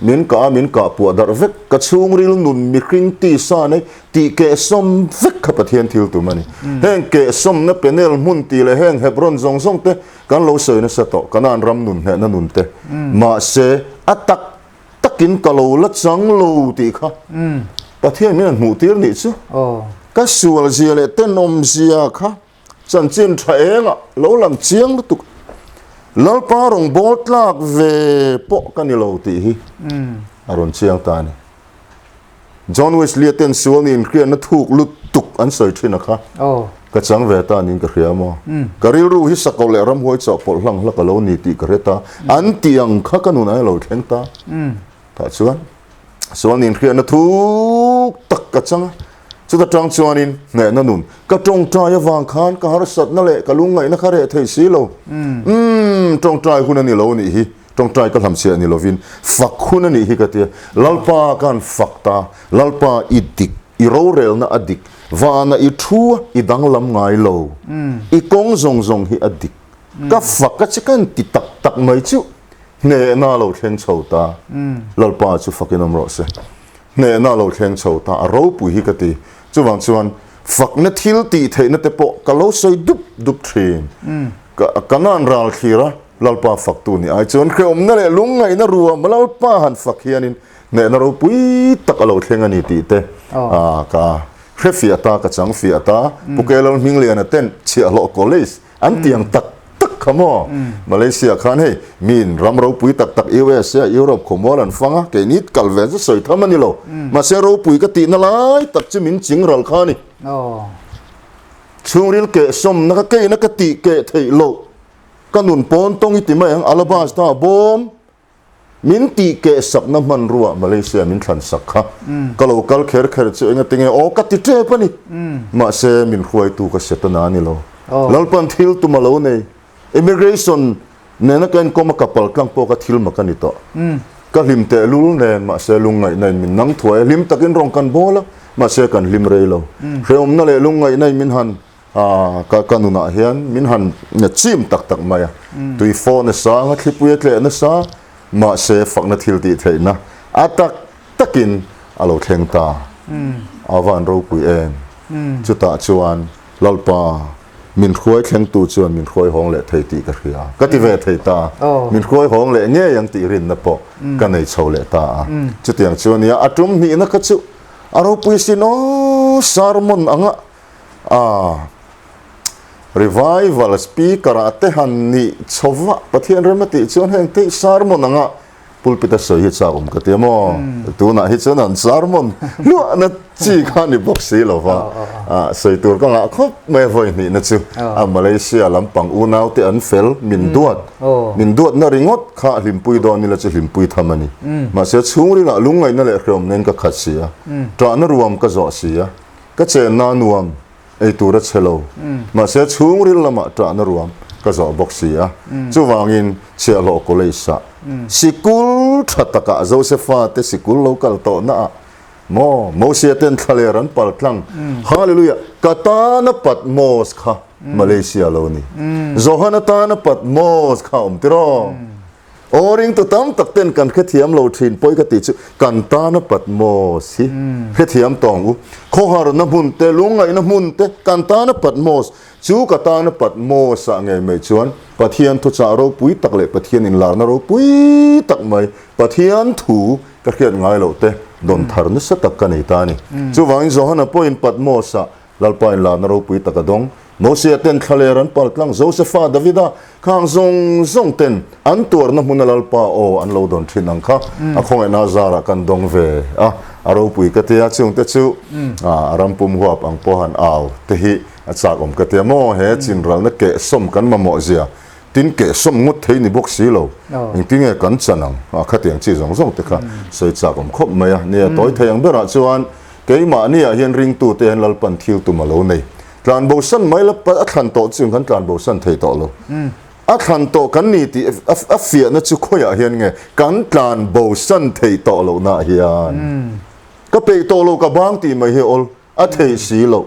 Min kah a, min kah puah darh vek. Ka chhungril nun mihring tisa nei tih kehsawm vek kha Pathian thil tum a ni. Heng kehsawmna Penel hmun tih leh heng Hebron zawng zawng te kan lo sawi nasa tawh, Kanaan ram nun hnehna nun te. Mahse, a tak takin ka lo la chang lo tih kha Pathian min han hmuh tir nih chu. Ka sual zia leh tenawm zia kha Chanchin tha engah lo lang chiang lutuk. Lalpa rawn bawl tlak ve pawh ka ni lo tih hi a rawn chiang ta a ni. John Wesley a ten sual niin hriatna thuk lutuk an sawi thin a kha. Ka chang ve ta niin ka hria maw? Ka rilru hi sakawlh leh ramhuai chawhpawlh hlang hlak a lo ni tih ka hre ta. An tih ang kha ka nunah a lo thleng ta. Tah chuan sual niin hriatna thuk tak ka chang a. Chuta tang chuanin hnehna nun ka tawngtai avang khan ka harsatna leh ka lungngaihna kha reh thei si lo. Umm, tawngtai hun a ni lo nih hi, tawngtai ka hlamchhiah ni lovin fak hun a nih hi ka tia. Lalpa ka han fak ta, Lalpa i dik, i rorelna a dik, vana i thu a i danglam ngai lo, i kawng zawng zawng hi a dik. Ka fak a che ka han ti tak tak mai chu hnehna a lo thleng chho ta. Lalpa chu fakin awm rawh se. Hnehna lo thleng chho ta a ropui hi ka ti. Chuvang chuan fakna thil tih theihna te pawh ka lo sawi dup dup thin. Ka Kanan ral thlir a, Lalpa faktu ni ai chuan hrehawmna leh lungngaihna ruam Lalpa han fak hianin hnehna ropui tak a lo thleng a ni tih te ka hrefiah ta, ka chang fiah ta. Pu Kelal Hmingliana ten Chhiahhlawh College An tiang tak tak kha maw? Malaysia khan hei miin ram ropui tak tak USA, Europe khawmual an fang a, keini kal ve chu sawi tham a ni lo. Mahse ropui ka tihna lai tak chu min ching ral kha a ni. Chhungril kehsawmna ka keina ka tih keh theih loh ka nun pawn tawng i ti mai ang, Alabasta bawm. Min tih keh sakna hmanrua Malaysia min thlan sak kha ka lo kal kher kher chu enga tinge aw ka ti tep a ni. Mahse min hruaitu ka setana a ni lo. Lalpan thil tum a lo nei. Immigration nena ka inkawm a ka pal tlang pawh ka thil mak a ni tawh. Ka hlim tehlul nen mahse lungngaihna in min nang thuai a, hlim takin rawn kan bawl a, mahse kan hlim rei lo. Hrehawmna leh lungngaihna in min han Ka ka nunah hian min han chim tak tak mai a, tui fawh nasa anga thlipui a tleh nasa, mahse fakna thil tih theihna a tak takin a lo thleng ta. A van ropui em? Chutah chuan Lalpa min hruai thlengtu chuan min hruai hawng leh thei tih ka hria. Ka ti ve thei ta. Min hruai hawng leh ngei ang tih rinna pawh ka nei chho leh ta a. Chutiang chu a nia, a tum hnihna kha chu a ropui sin aw, sermon anga A Revival speaker ah te han nih chhova Pathian rem a tih chuan heng te hi sermon anga pulpit a sawi hi chak awm ka ti a maw? Tunah hi chuan an sermon hluahna chi kha ni bawk si lova sawi tur ka ngah khawp mai a vawi hnihna chu a Malaysia lampang unau te an fel min duat min duatna ringawt kha hlimpui dawn ila chu hlimpui tham a ni. Mahse chhungrilah lungngaihna leh hreawm nen ka khat si a, ṭahna ruam ka zawh si a. Ka chenna nuam ei tur a chhe lo. Mahse chhungril lamah ṭahna ruam ka zawh bawk si a. Chuvangin Chhiahhlawh College-ah sikul ṭha takah Josepha te sikul lo kal tawhnaah maw Mosia ten thlaler an pal tlang. Hallelujah! Ka tana Patmos kha Malaysia lo ni. Johana tana Patmos kha awm tiraw? Aw ringtu tam tak ten kan hrethiam lo thin pawi ka tih chu kan tana Patmos hi hrethiam tawng u. Khawharna hmun te, lungngaihna hmun te kan tana Patmos chu ka tana Patmos ah ngei mai chuan Pathian thuchah ropui tak leh Pathian inlarna ropui tak mai Pathian thu ka hriat ngai loh te dawn thar nasa tak ka nei ta a ni. Chuvangin Johana pawhin Patmos ah Lalpa inlarna ropui tak a dawng. Mosia ten thlaler an pal tlang, Josefa, Davida, khang zawng zawng ten an tuarna hmuna Lalpa aw an lo dawn thin ang kha a khawngaihna zarah kan dawng ve a, a ropui ka tia, chungte chu a ram pum huap ang pawh han au te hi a chak awm ka tia maw, he chinralna kehsawm kan mamawh zia tin kehsawm ngawt thei ni bawk si lo, engtin nge kan chan ang a khatiang chi zawng zawng te kha sawi chak awm khawp mai a, nia tawi thei ang berah chuan keimahniah hian ringtute hian Lalpan thil tum a lo nei. Tlan bo san mai la a thlan tawh chu kan tlan bo san thei tawh lo. A thlan tawh kan ni tih a fiahna chu khawiah hian nge kan tlan bo san thei tawh loh nah hian. Ka peih tawh lo ka bang tih mai hi awl a theih si loh.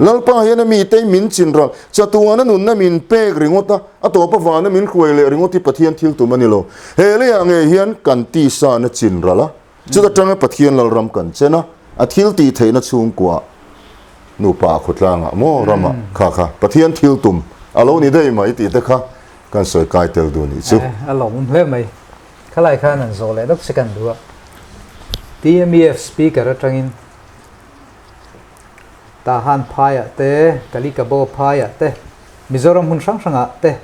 Lalpa hian a mitei min chin ral chatuana nunna min pek ringawt a, a tawp avana min hruai leh ringawt hi Pathian thil tum a ni lo. He leiah nge hian kan tisa na chin ral a. Chuta tanga Pathian Lalram kan chen a, a thil tih theihna chhungkua nupa khawtlangah maw ramah kha kha Pathian thil tum a lo ni daih mai tih te kha kan sawi kai tel duh nih chu. A lawmawm hle mai. Khalai khan an zawh leh deuh che kan duh a. TMEF Speaker atangin Tahan phaiah te, Kalikabo phaiah te, Mizoram hmun hrang hrangah te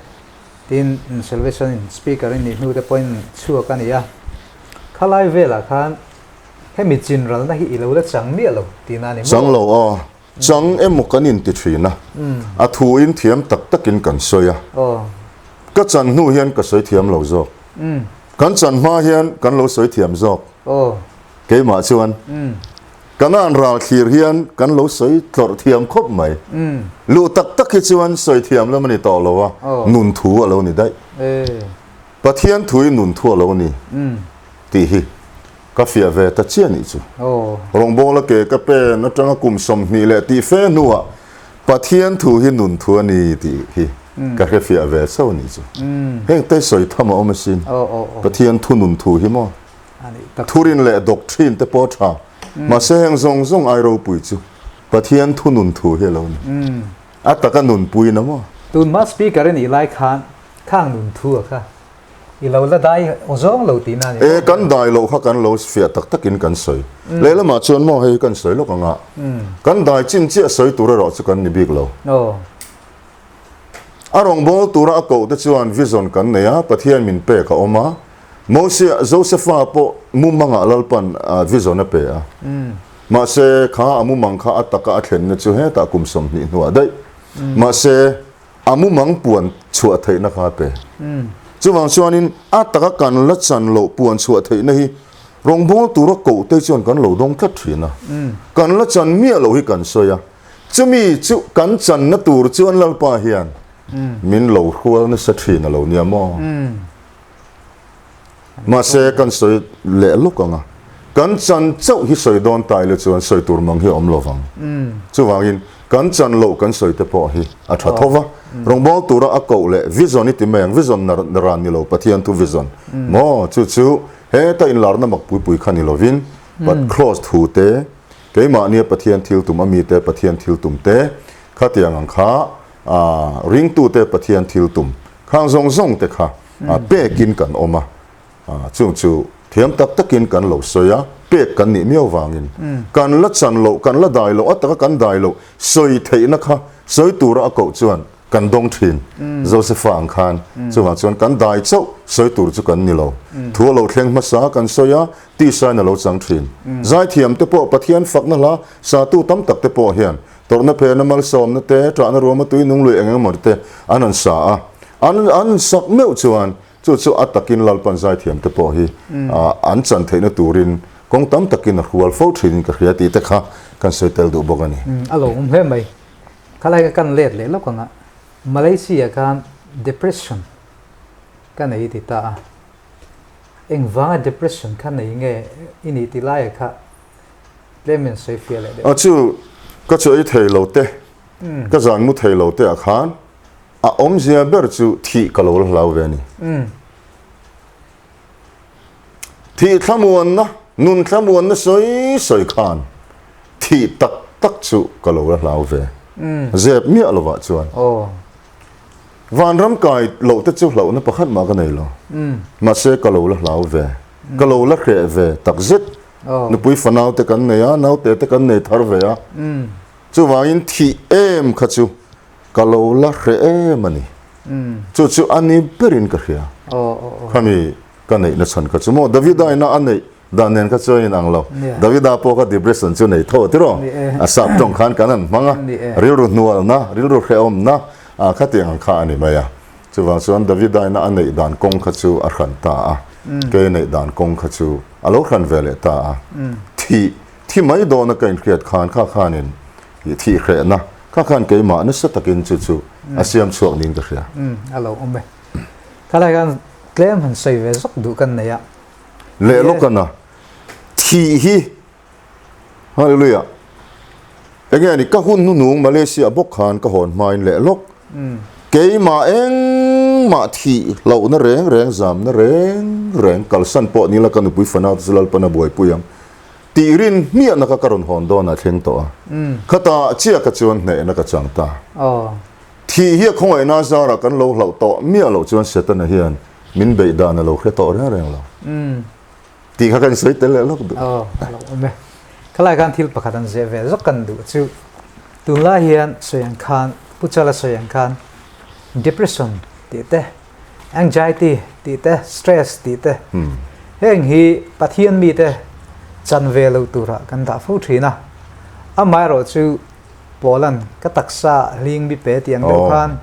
Tin, Salvation in speaker in nih hnu te pawhin chhuak a ni a. Khalai velah khan hemi chinralna hi i lo la chang miah lo tihna a ni maw? Chang lo aw. Chang emaw kan inti thin a. A thu in thiam tak takin kan sawi a. Ka chan hnu hian ka sawi thiam lo zawk. Kan chan hma hian kan lo sawi thiam zawk. Keimah chuan Kan an ral thlir hian kan lo sawi tlawrh thiam khawp mai. Luh tak tak hi chuan sawi thiam lam a ni tawh lo a, nun thu a lo ni daih. Pathian thu hi nun thu a lo ni tih hi ka fiah ve ta chiah nih chu. Rawngbawla ke ka pen atanga kum 20 leh tih fe hnuah Pathian thu hi nun thu a ni tih hi ka hre fiah ve chauh nih chu. Heng te sawi tham a awm asin. Pathian thu nun thu hi maw? Thurin leh doctrine te pawh a tha. Mahse heng zawng zawng ai ropui chu Pathian thunun thu hi a lo ni. A taka nunpui na maw? Tunhma speaker i nih lai khan khang nun thu a kha i lo la dai aw zawng lo tihna a ni maw? E, kan dai loh kha kan lo fiah tak takin kan sawi. Lehlamah chuan maw hei kan sawi lawk anga kan dai chin chiah sawi tur erawh chu kan ni bik lo. A rawngbâwl tura a koh te chuan vision kan nei a, Pathian min pek a awm a. Mosia, Josefa pawh mumangah Lalpan vision a pe a. Mahse, kha a mumang kha a taka a thlenna chu hetah kum 20 hnuah daih. Mahse, a mumang puan chhuah theihna kha a pe. Chuvang chuanin a taka kan la chan loh puan chhuah theihna hi rawngbâwl tura koh te chuan kan lo dawng tlat thin a. Kan la chan miah loh hi kan sawi a. Chumi chu kan channa tur chuan Lalpa hian min lo hrual nasa thin a lo nia maw? Mahse kan sawi leh lawk ang a, kan chan chauh hi sawi dawn ta ila chuan sawi tur mang hi a awm lo vang. Chuvangin kan chan loh kan sawi te pawh hi a tha tho va, rawngbâwl tura a koh leh vision i ti mai ang, vision ran ni lo Pathian thu vision maw? Chu chu heta inlarna mak pui pui kha ni lovin, but close thu te, Keimahnia Pathian thil tum, a mite Pathian thil tum te, khatiang ang kha ringtute Pathian thil tum khang zawng zawng te kha pekin kan awm a, chung chu thiam tak takin kan lo sawi a, pek kan nih miau vangin kan la chan loh, kan la dai loh, a taka kan dai loh sawi theihna kha sawi tura a koh chuan Kan dawng thin. Josefa ang khan chuvang chuan kan dai chauh sawi tur chu kan ni lo. Thu a lo thleng hmasa kan sawi a, tisain a lo chang thin. Zaithiam te pawh Pathian fakna hla satu tam tak te pawh hian tawrhna phena malsawmna te, ṭahna ruama tui nung lui eng engemaw te an han sa a. An an sak meuh chuan chu chu a takin Lalpan zaithiam te pawh hi an chan theihna turin kawng tam takin a hrual fo thinin ka hria tih te kha kan sawi tel duh bawk a ni. A lo awm hle mai. Khalai ka kan let leh lawk ang a, Malaysia khan depression ka nei ti ta a, engvanga depression kha nei nge i nih ti laia kha tlem in sawi fiah leh deuh. A chu ka chu ei thei lo te, ka zan mu thei lo te ah khan a awmzia ber chu thih ka lo la hlau ve a ni. Thih thlamuanna, nun thlamuanna sawi sawi khan thih tak tak chu ka lo la hlau ve. Zep miah lovah chuan. Vanram kai loh te chu hlauhna pakhat mah ka nei lo. Mahse ka lo la hlau ve. Ka lo la hreh ve tak zet. Nupui fanau te kan nei a, naute te kan nei thar ve a. Chuvangin thih em kha chu. ka lo la hre em a ni. Chu chu a ni berin ka hria. Khami ka neihna chhan kha chu maw Davida ina a neih dan nen kha chuan inang lo. Davida pawh kha depression chu nei tho tiraw? A sap tawng khan kan han hmang a, rilru hnualna, rilru hrehawmna khatiang ang kha a ni mai a. Chuvang chuan Davida ina a neih dan kawng kha chu a hran ta a, kei neih dan kawng kha chu a lo hran ve leh ta a. Thih, thi mai dawna ka inhriat khan kha khanin thih hrehna kha khan keimah nasa takin chu chu a siam chhuak niin ka hria. A lo awm e. Khalai khan tlem han sawi ve zawk duh kan nei a. Leh lawk a na. Thih hi, Hallelujah, enge a ni, ka hun hnuhnung Malaysia bawk khan ka hawn hmain leh lawk. Keimah engmah thih hlauhna reng reng, zamna reng reng kalsan pawh ni la ka nupui fanau te chu Lalpan a buaipui ang tih rin hmiahna kha ka rawn hawn dawn a thleng tawh a. Khata chiah kha chuan hnehna ka chang ta. Thih hi a khawngaihna zarah kan lo hlauh tawh miah loh chuan Setana hian min beih dan a lo hre tawh reng reng lo tih kha kan sawi tel leh lawk duh. Aw, a lo awm e. Khalai khan thil pakhat an zeh ve zawk kan duh chu tunlai hian sawi ang khan, Pu Chala sawi ang khan depression tih te, anxiety tih te, stress tih te heng hi Pathian mite chan ve lo turah kan dah fo thin a. Amaherawhchu Pawlan ka taksa hling mi pe tih ang deuh khan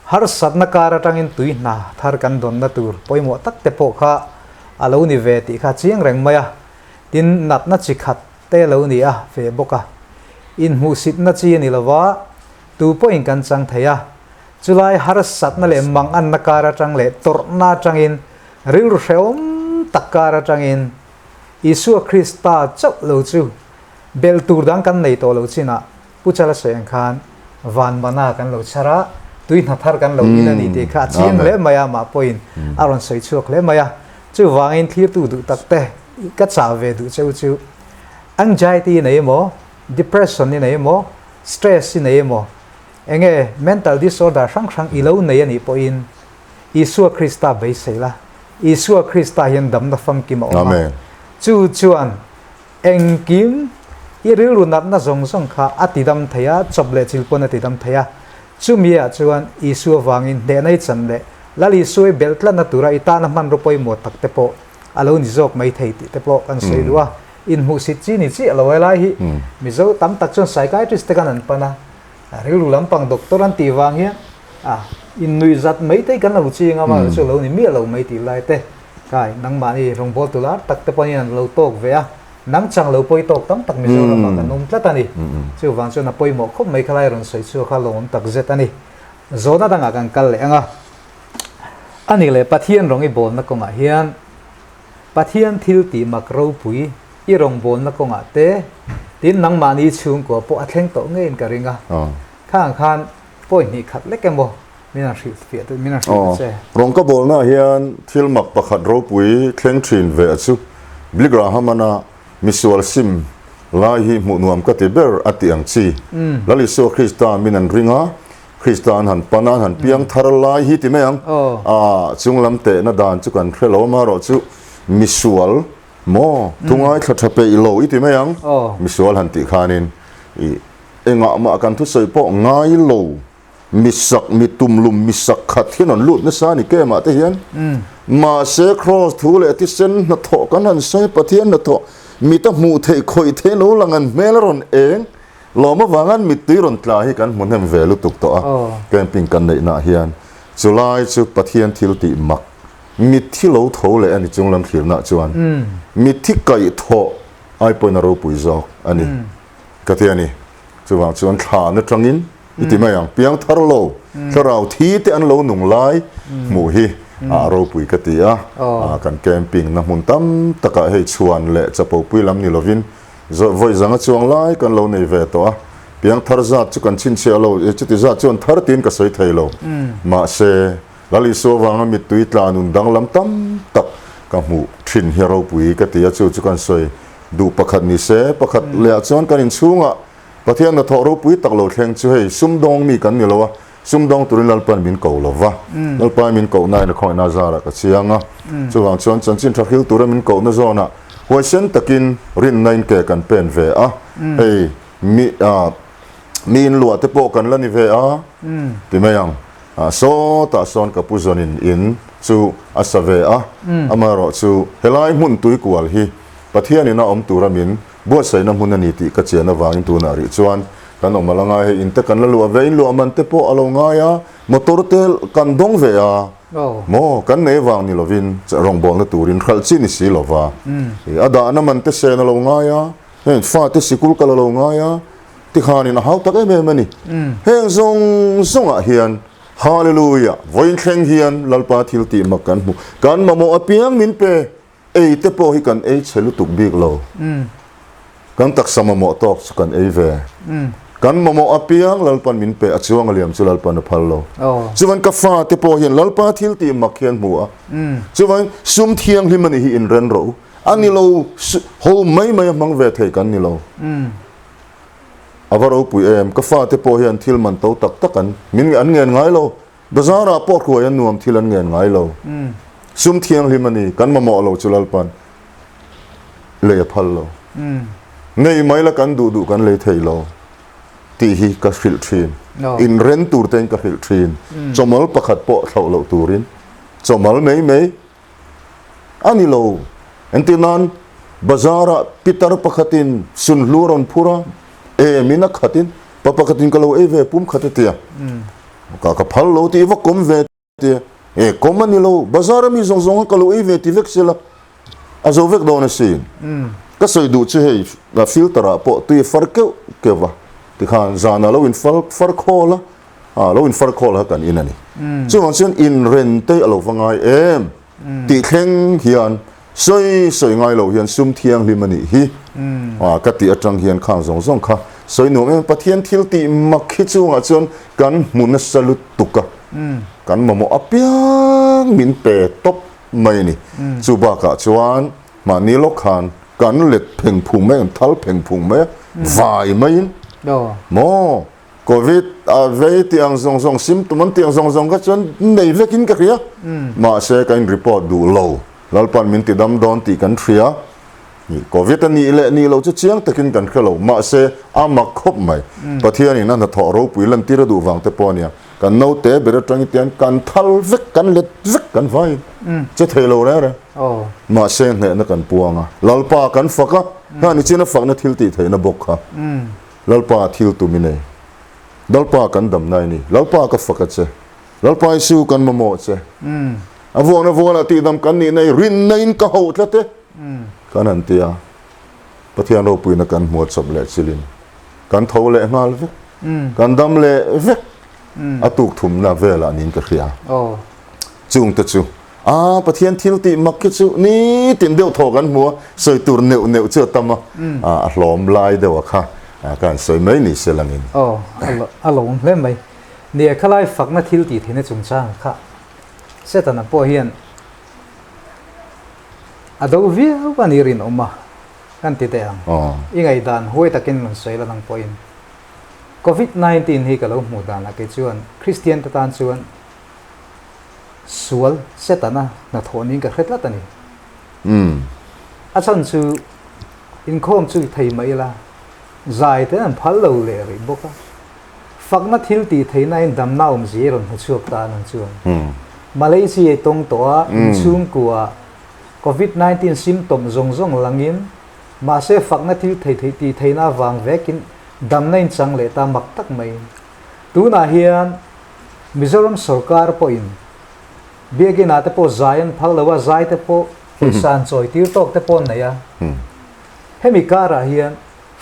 harsatna kar atangin tui hna thar kan dawnna tur pawimawh tak te pawh kha a lo ni ve tih kha chiang reng mai a, tin natna chi khat te lo ni a ve bawk a. Inhmuhsitna chi a ni lova, tu pawhin kan chang thei a, chulai harsatna leh manganna kar atang leh tawrhna atangin rilru hrehawm tak kar atangin Isua Krista chauh lo chu Belh tur dang kan nei tawh lo chinah Pu Chala sawi ang khan van mana kan lo chhar a, tui hna thar kan lo in a ni tih kha a chiang hle mai a, mah pawhin a rawn sawi chhuak hle mai a. Chuvangin thlirtu duh tak te ka chah ve duh cheu chu anxiety i nei emaw, depression i nei emaw, stress i nei emaw, enge mental disorder hrang hrang i lo nei a nih pawhin Isua Krista beisei la, Isua Krista hian damna famkim a awm a, chu chuan Engkim, i rilru natna zawng zawng kha a tidam thei a, chawp leh chil pawn a tidam thei a. Chumi ah chuan Isua vangin hnehna i chan leh Lal Isua i belh tlatna tura i tana hmanraw pawimawh tak te pawh a lo ni zawk mai thei tih te pawh kan sawi duh a. Inhmuhsit chi ni chiah lo helai hi Mizo tam tak chuan psychiatrist te khan an pan a, rilru lampang doctor an tih vang hian a innuihzat mai te hi kan lo ching a, amaherawhchu a lo ni miah lo mai tih lai te Kai, nangmahni rawngbâwl tu lar tak te pawhin an lo tâwk ve a, nang chang lo pawh i tâwk tam tak Mizoramah kan awm tlat a ni. Chuvang chuan a pawimawh khawp mai khalai rawn sawi chhuak kha lawmawm tak zet a ni. Zawhna dangah kan kal leh ang a. A nih leh Pathian rawng i bâwlna kawngah hian Pathian thil tih mak ropui i rawngbâwlna kawngah te tin nangmahni chhungkua pawh a thleng tawh ngeiin ka ring a. Khang khan pawi hnih khat lek emaw Min han hrilh fiah teh, min han hrilh ta che. Rawng ka bawlnaah hian thil mak pakhat ropui thleng thin ve a chu Billy Graham-ana misual sim lai hi hmuh nuam ka ti ber a tih ang chi. Lal Isua Krista min an ring a, Krista an han pan a, an han piang thar lai hi ti mai ang. A chunglam tehna dan chu kan hre lo amaherawh chu misual maw thu ngaithla tha peih lo i ti mai ang. Misual han tih khanin i engah mah kan thusawi pawh ngai lo. Misak, mi tumlum, misak khat hian an lut nasa a ni kemah te hian. Mahse Kraws thu leh thisen hnathawh kan han sawi, Pathian hnathawh, mita hmuh theih khawih theih lo lang an hmel a rawn eng lawm avanga an mittui rawn tla hi kan hmu hnem ve lutuk tawh a, camping kan neihnaah hian. Chulai chu Pathian thil tih mak, mitthi lo tho leh a ni chunglam thlirnaah chuan mitthi kaihthawh ai pawhin a ropui zawk a ni ka ti a ni. Chuvang chuan thlan atangin i ti mai ang, piang thar lo, thlarau thi te an lo nung lai hmuh hi a ropui ka ti a, kan camping na hmun tam takah hei chhuan leh chapopui lam ni lovin vawi zanga chuang lai kan lo nei ve tawh a, piang thar zat chu kan chhinchhiah lo, chuti zat chuan thar tiin ka sawi thei lo, mahse Lal Isua vanga mittui tla nun danglam tam tak ka hmuh thin hi a ropui ka ti a, chu chu kan sawi duh pakhat ni se, pakhat lehah chuan kan inchhungah Pathian hnathawh ropui tak lo thleng chu hei sumdawng mi kan ni lo a, sumdawng turin Lalpan min ko lo va, Lalpa min koh nain a khawngaihna zarah ka chiang a, chuvang chuan chanchin tha hril tura min kohna zawnah huaisen takin rinna in ke kan pen ve a, hei mi ah. Mi in luah te pawh kan la ni ve a ti mai ang. Sawtah sawn ka pu zawnin in chu a sa ve a, amaherawhchu helai hmun tuikual hi Pathianin a awm tura min buatsaihna hmun a ni tih ka chian avangin tunah rih chuan kan awm a la ngai. Hei in te kan la luah ve, in luah man te pawh a lo ngai a, motor te kan dawng ve a, maw kan nei vang ni lovin rawngbawlna turin hralh chi ni si lova, a dahna man te sen a lo ngai a, heng fate sikul kal a lo ngai a, Tikhanin a hau tak em em a ni. Heng zawng zawngah hian Hallelujah! Vawiin thleng hian Lalpa thil tih mak kan hmu. Kan mamawh apiang min pe. Ei te pawh hi kan ei chhe lutuk bik lo. Kan taksa mamawh tawk chu kan ei ve. Kan mamawh apiang Lalpan min pe, a chuang a liam chu Lalpan a phal lo. Chuvan ka fa te pawh hian Lalpa thil tih mak hian hmu a. Chuvan sum thianghlim a nih hi inren rawh u. A ni lo, ho mai mai a hmang ve thei kan ni lo. A va ropui em, ka fate pawh hian thil man to tak tak an min an ngen ngai lo, bazar ah pawh hruai an nuam thil an ngen ngai lo, sum thianghlim a ni, kan mamawh lo chu Lalpan lei a phal lo, nei mai la kan duh duh kan lei thei lo tih hi ka hrilh thin, in ren tur te in ka hrilh thin, chawmal pakhat pawh thlauh loh turin chawmal mai mai. A ni lo. Entir nan, bazar-ah pitar pakhatin sunhlu a rawn phur a, emin a khatin, pa pakhatin ka lo ei ve pum khat a ti a. Ka ka phal lo tih va kawm ve ti a. E, kawm a ni lo, bazar-a mi zawng zawng kha ka lo ei ve ti vek sela, a zo vek dawn asin. Ka sawi duh chu hei, filter-ah pawh tui a far keuh keuh va, tikhan zanah lo in far khawl a, A lo infar khawl kha kan in a ni. Chuvang chuan inren te a lo va ngai em tih thleng hian sawi sawi ngai lo hian sum thianghlim a nih hi a ka tih atang hian khang zawng zawng kha sawi nuam em Pathian thil tih mak hi chungah chuan kan hmu nasa lutuk a, kan mamawh apiang min pe tawp mai a ni. Chu bakah chuan mahni lawk khan kan let pheng phung mai, kan thal pheng phung mai a, vai maiin maw Covid a vei tih ang zawng zawng, symptom an tih ang zawng zawng kha chuan nei vekin ka hria. Mahse ka in report duh lo. Lalpan min ti dam dawn tih kan hria. Covid a nih leh nih loh chu chiang takin kan hre lo. Mahse a mak khawp mai. Pathianin a hnathawh ropui lantir a duh vang te pawh a nia. Kan naute ber atangin tiang kan thal vek, kan let vek, kan vaiin che thei lo reng reng. Mahse hnehna kan puang a. Lalpa kan fak a, hna ni chin a fakna thil tih theihna bawk kha. Lalpa thil tum i nei. Lalpa kan dam nai ni. Lalpa ka fak a che. Lalpa Isu kan mamawh che. A vuakna vualah tihdam kan nih nei rinna in ka hoh tlat e. Kan han ti a. Pathian ropuina kan hmuat chawp leh chilin kan tho leh nghal vek. Kan dam leh vek. A tuk thumna velah niin ka hria. Chungte chu A Pathian thil tih mak khi chu nitin deuh thaw kan hmu a, sawi tur neuh neuh chu a tam a, a hlawm lai deuh a kha ka han sawi mai ni se langin. Aw, a lawm hle mai. Nia, khalai fakna thil tih theihna chungchang kha Setana pawh hian a do viau a ni rinawm a, kan ti teh ang. I ngaihdan huai takin rawn sawi la nang pawhin. Covid 19 hi ka lo hmuh danah kei chuan Kristian te tan chuan Sual Setana hnathawh niin ka hre tlat a ni. A chhan chu inkhawm chu i thei mah ila, zai te an phal lo leh rih bawk a. Fakna thil tih theihna in damna awmzia i rawn hmu chhuak ta nang chuan. Malaysia i tawng tawh a, inchhungkua Covid 19 symptom zawng zawng langin, mahse fakna thil thei thei tih theihna avang vekin damna in chang leh ta mak tak mai. Tunah hian Mizoram sorkar pawhin Biakin ah te pawh zai an phal lo a, zai te pawh pawisa an chawi tir tawk te pawh an nei a. Hemi karah hian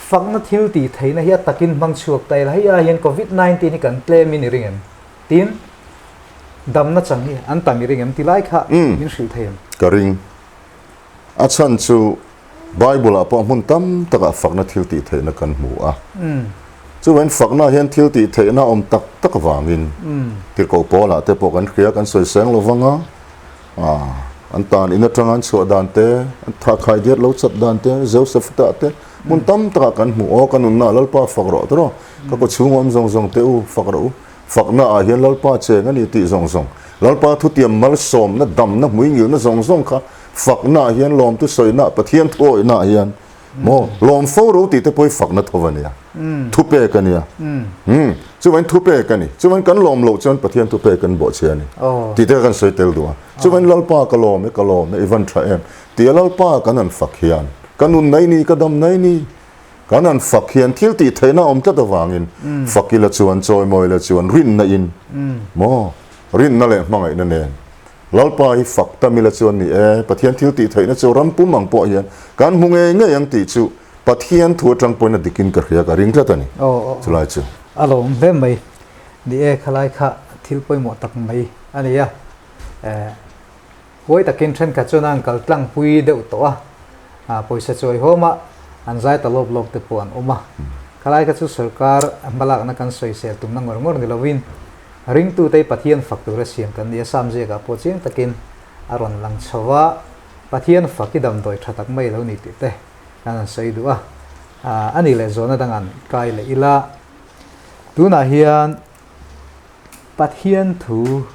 fakna thil tih theihna hi a takin hmang chhuak ta ila, hei ai hian Covid 19 hi kan tlem in i ring em? Tin, damna chang hi an tam i ring em? Ti lai kha min hrilh thei em? Ka ring. A chhan chu Bible-ah pawh hmun tam takah fakna thil tih theihna kan hmu a. Chuvain fakna hian thil tih theihna awm tak tak avangin tirhkoh Paula te pawh kan hria, kan sawi seng lo vang a. An tan in atanga an chhuah dan te, an tha khai diat lo chap dan te, Joseph-a te hmun tam takah kan hmu. Aw ka nunna Lalpa fak rawh tawh rawh, ka kaw chhung awm zawng zawng te u fak rawh u. Fakna ah hian Lalpa cheng a ni tih zawng zawng, Lalpa thutiam malsawmna, damna, hmuingilna zawng zawng kha fakna ah hian lawmtu sawina, Pathian thuawihna ah hian. Maw? Lawm fo ro tih te pawh hi fakna tho a nia. Thupek a nia. Umm. Chuvangin thupek a ni. Chuvangin kan lawm loh chuan Pathian thupek kan bawhchhe a ni. Tih te kha kan sawi tel duh a. Chuvangin Lalpa ka lawm e, ka lawm e, i van tha em. Tia Lalpa kan han fak hian, ka nun nai ni, ka dam nai ni. Kan han fak hian thil tih theihna a awm tlat avangin fak ila chuan, chawimawi ila chuan rinna in, maw? Rinna leh hmangaihna nen Lalpa hi fak tam ila chuan ni e, Pathian thil tih theihna chu ram pum ang pawh hian kan hmu ngei ngei ang tih chu Pathian thu atang pawhin a dikin ka hria ka ring tlat a ni. Chulai chu. A lawm hle mai. Ni e, khalai kha thil pawimawh tak mai a ni a. Huai takin thenkhat chuan an kal tlangpui deuh tawh a, pawisa chuaihawm a an zai ta lawp lawp te pawh an awm a. Khalai kha chu sorkar hmalakna kan sawisel tumna ngawr ngawr ni lovin Ringtute Pathian fak tura siam kan ni a, Sam ziakah pawh chiang takin a rawn lang chho a, Pathian fak i damdawi tha tak mai lo ni tih te kan han sawi duh a, a nih leh zawhna dang an kai leh ila, tunah hian Pathian thu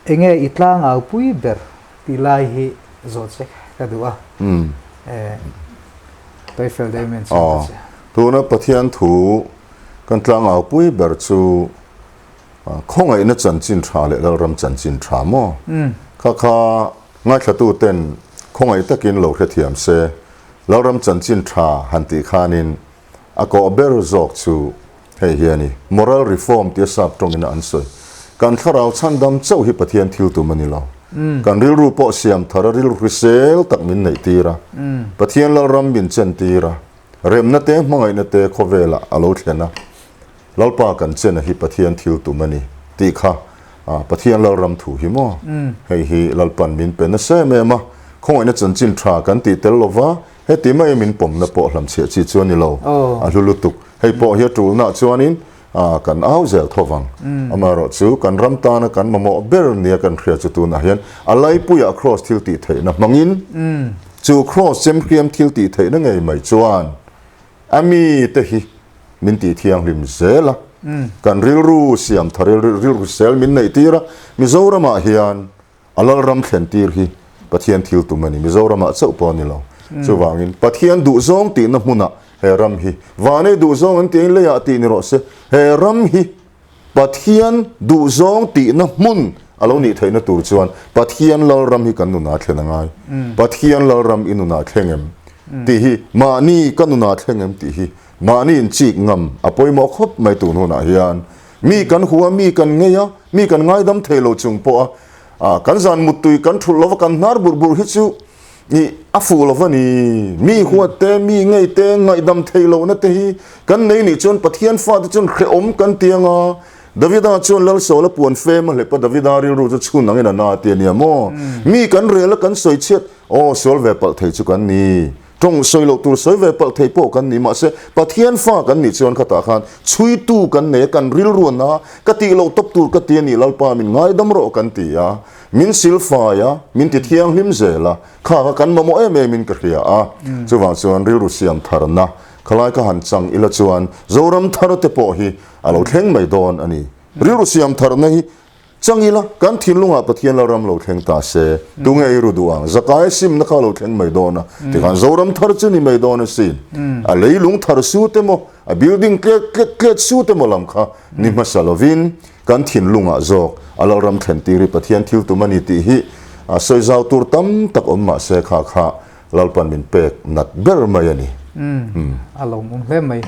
enge i tlangau pui ber tih lai hi zawh che ka duh a, Toifel deuh hian chhiar ta che. Tuna Pathian thu Kan tlangaupui ber chu khawngaihna chanchin tha leh Lalram chanchin tha maw? Kha kha ngaithlatuten khawngaih takin lo hrethiam se, Lalram chanchin tha han tih khanin a kawh ber zawk chu hei hi a ni, Moral reform tia sap tawngin a an sawi. Kan thlarau chhandam chauh hi Pathian thil tum a ni lo. Kan rilru pawh siam thar a rilru hrisel tak min neih tir a, Pathian Lalram min chen tir a, Remna te hmangaihna te khawvelah a lo thlen a, Lalpa kan chena hi Pathian thil tum a ni tih kha Pathian Lalram thu hi maw? Hei hi Lalpan min pe nasa em em a, khawngaihna chanchin tha kan tih tel lova heti mai min pawmna pawh hlamchhiah chi chu a ni lo, a hlu lutuk. Hei pawh hi a tulnaah chuanin kan au zel tho vang. Amaherawh chu kan ram tana kan mamawh ber nia kan hria chu tunah hian a laipuiah Kraws thil tih theihna hmangin chu Kraws chemhriam thil tih theihna ngei mai chuan a mite hi min tih thianghlim zel a, kan rilru siam thar rilru sel min neih tir a, Mizoramah hian A Lalram thlen tir hi Pathian thil tum a ni. Mizoramah chauh pawh a ni lo. Chuvangin Pathian duhzawng tihna hmunah he ram hi Vanei duhzawng an tih leiah tih ni rawh se. He ram hi Pathian duhzawng tihna hmun a lo nih theihna tur chuan Pathian Lalram hi kan nunah thlen a ngai. Pathian Lalram i nunah thleng em tih hi mahni ka nunah thleng em tih hi mahni inchik ngam a pawimawh khawp mai tun hunah hian. Mi kan hua, mi kan ngei a, mi kan ngaidam thei lo chung pawh a, kan zan muttui kan thulh lova kan hnar burh burh hi chu ih a fuh lo va ni. Mi huat te, mi ngei te, ngaihdam thei lohna te hi kan nei nih chuan Pathian fate chuan hrehawm kan ti ang a. Davida chuan Lalsawla puan fem a hlep a, Davida rilru chu chhun angin a na ti a nia maw? Mi kan rel a kan sawi chhiat, aw sual ve palh thei chu kan ni. Tawng sawi loh tur sawi ve palh thei pawh kan ni mahse Pathian fa kan nih chuan khatah khan chhuitu kan nei a, kan rilruan a, ka tih loh tawp tur ka ti a nih Lalpa min ngaidam rawh kan ti a, min silfai a, min ti thianghlim zel a, kha kha kan mamawh em em in ka hria a, chuvang chuan rilru siam tharna khalai ka han chang ila chuan Zoram thar te pawh hi a lo thleng mai dawn a ni. Rilru siam tharna hi Chang ila, kan thinlungah Pathian la ram lo thleng ta se, tunge ei ru duh ang? Zakai simna kha lo thleng mai dawn a, tikhan Zoram thar chu ni mai dawn asin. A leilung thar sut emaw, a building tlet tlet tlet sut emaw lam kha ni hmasa lovin, kan thinlungah zawk a Lalram thlen tir hi Pathian thil tum a ni tih hi sawi zau tur tam tak awm mah se kha kha Lalpan min pek nat ber mai a ni. A lawmawm hle mai.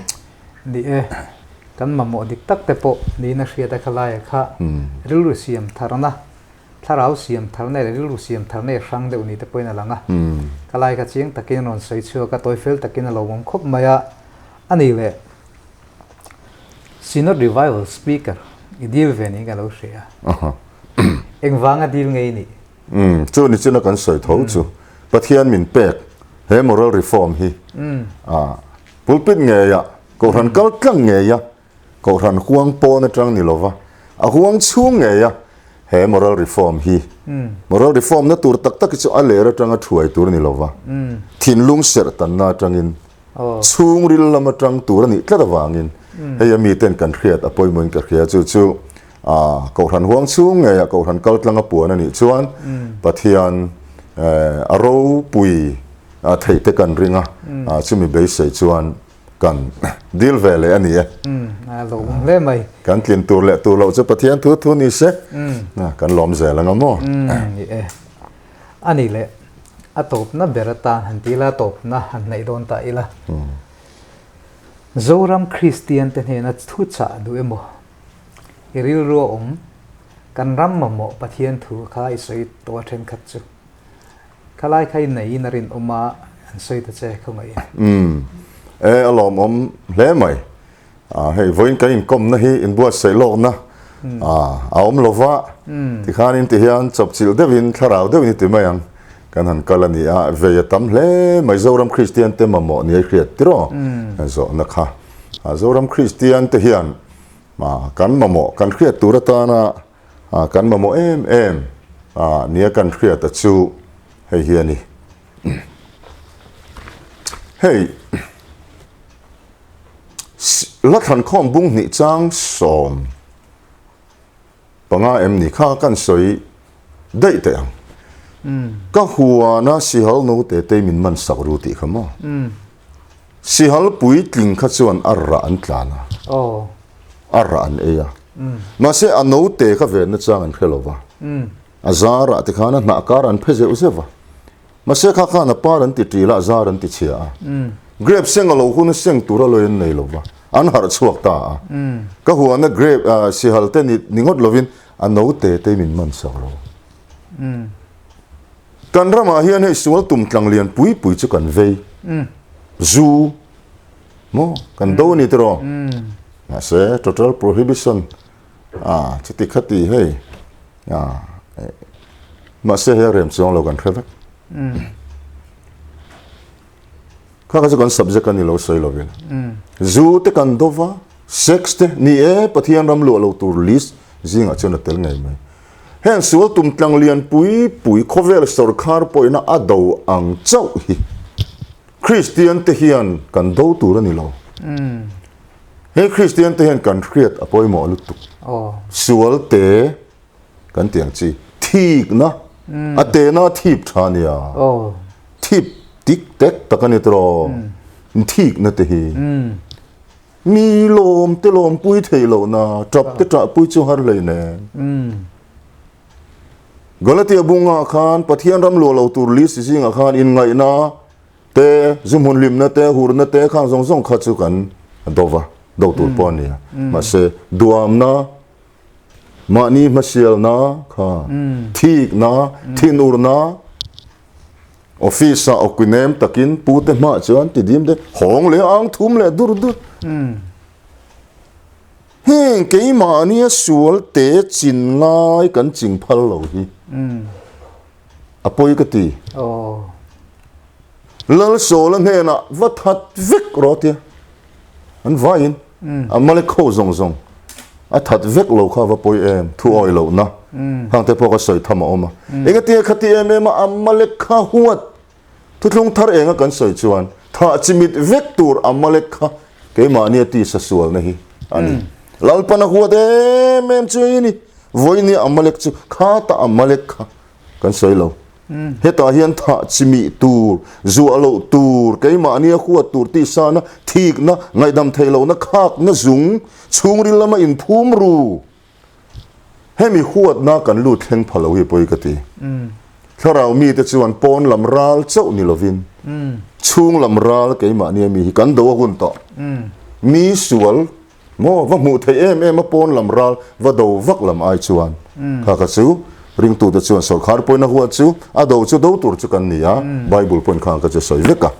Ni e, kan mamawh dik tak te pawh niin a hriat a khalai a kha rilru siam tharna, thlarau siam tharna leh rilru siam tharna i hrang deuh ni te pawhin a lang a. Khalai kha chiang takin rawn sawi chhuak a, tawi fel takin a lo awm khawp mai a. A ni le, Synod Revival Speaker i dil ve niin ka lo hria. Engvanga dil nge i nih? Chu ni china kan sawi tho chu Pathian min pek he moral reform hi pulpit ngeia kohhran kal tlang ngeia kohhran huang pawn atang ni lova a huang chhung ngeia he moral reform hi moral reform na tur tak tak hi chu a ler atanga thuai tur ni lova thinlung serh tanna atangin chhungril lam atang tur a nih tlat avangin hei a miten kan hriat a pawimawhin ka hria chu chu A Kohhran huang chhung ngeia Kohhran kal tlang a puan a nih chuan Pathian a ropui theih te kan ring a, chumi beisei chuan kan dil ve leh a ni e. A lawm hle mai. Kan tlin tur leh tur loh chu Pathian thu thu ni se, kan lawm zel ang a maw? Ni e. A ni leh, a tawpna ber atan han ti ila, a tawpna han hnaih dawn ta ila. Zoram Kristian te hnena thu chah duh emaw? I rilru a awm, kan ram mamawh Pathian thu kha i sawi tawh a thenkhat chu. Khalai kha i neiin a rinawm a, an sawi ta che khawngaih in. Umm. E, a lawmawm hle mai. A, hei vawiin kan inkawmna hi inbuatsaih lawkna a awm lo va, tikhanin tihian chawpchilh deuhin thlarau deuhin i ti mai ang kan han kal a ni a, vei a tam hle mai Zoram Kristian te mamawh ni a i hriat tiraw zawhna kha. Zoram Kristian te hian kan mamawh kan hriat tur atana kan mamawh em em nia kan hriat a chu hei hi a ni. Hei la thlankhawm bung hnih chang 15 em ni kha kan sawi daih teh ang. Ka huana sihal note te min man sak ru tih kha maw? Sihal puitling kha chuan a rah an tlan a, a rah an ei a. Mahse a note kha venna chang an hre lo va, a zarah te khan a hnah kar an phe zeuh zeuh va. Mahse kha khan a par an ti ṭil a, a zar an ti chhia a. Grape seng a lo hun a seng tur a lawi an nei lo va, an harh chhuak ta a. Ka huana grape sihal te ni ni ngawt lovin a note te min man sak lo. Kan ramah hian hei sual tum tlang lian pui pui chu kan vei. Zu maw kan do a ni tiraw? Mahse total prohibition a chuti khati hei a mahse hei a rem chuang lo kan hre vek. Kha kha chu kan subject a ni lo sawi lovin. Zu te kan do va, sex te ni e Pathian ram luah lo tur list zingah chuan a tel ngei mai. Heng sual tum tlang lian pui pui khawvel sawrkhar pawhina a do ang chauh hi Kristian te hian kan do tur a ni lo. He Kristian te hian kan hriat a pawimawh lutuk. Sual te kan ti ang chi thikna a tena thip tha nia. Thip tik tek tak a ni tawh. Thikna te hi. Mi lawm te lawmpui theih loh na, tap te ṭahpui chu har hlei nen. Galatia bungah khan Pathian ram luah lo tur list zingah khan inngaihna te, zu hmun hlimna te, hurna te khang zawng zawng kha chu kan do va, do tur pawh a ni a. Mahse, duamna, mahni hmasialna kha, thikna, thinurna, Office ah awki nem takin pu te hmah chuan ti dim te hawng leh ang thum leh dur dur. Heng keimahnia sual te chin ngai kan ching phal lo hi a pawi ka ti. Lalsawla hnenah va that vek rawh tia an vaiin Amalek ho zawng zawng a that vek lo kha va pawi em thu awi lohna hang te pawh ka sawi tham a awm a. Engatinge khati em em a Amalek kha huat thuthlung thar enga kan sawi chuan thah chimit vek tur Amalek kha keimahnia tisa sualna hi a ni. Lalpan a huat em em chu a ni. Vawinia Amalek chu khata Amalek kha Kan sawi lo. Hetah hian thah chimih tur, zuah loh tur, keimahnia huat tur tisana, thikna, ngaihdam theih lohna, khakna zung, chhungril lama inphum ru. Hemi huatna kan lut thleng pha lo hi pawi ka ti. Thlarau mite chuan pawn lam ral chauh ni lovin, chhung lam ral keimahnia mi hi kan do a hun tawh. Mi sual Maw, va hmuh theih em em a pawn lam ral va do vak lam ai chuan kha kha chu ringtute chuan sawrkhar pawhin a huat chu a do chu do tur chu kan ni a, Bible pawhin kha kha chu a sawi vek a.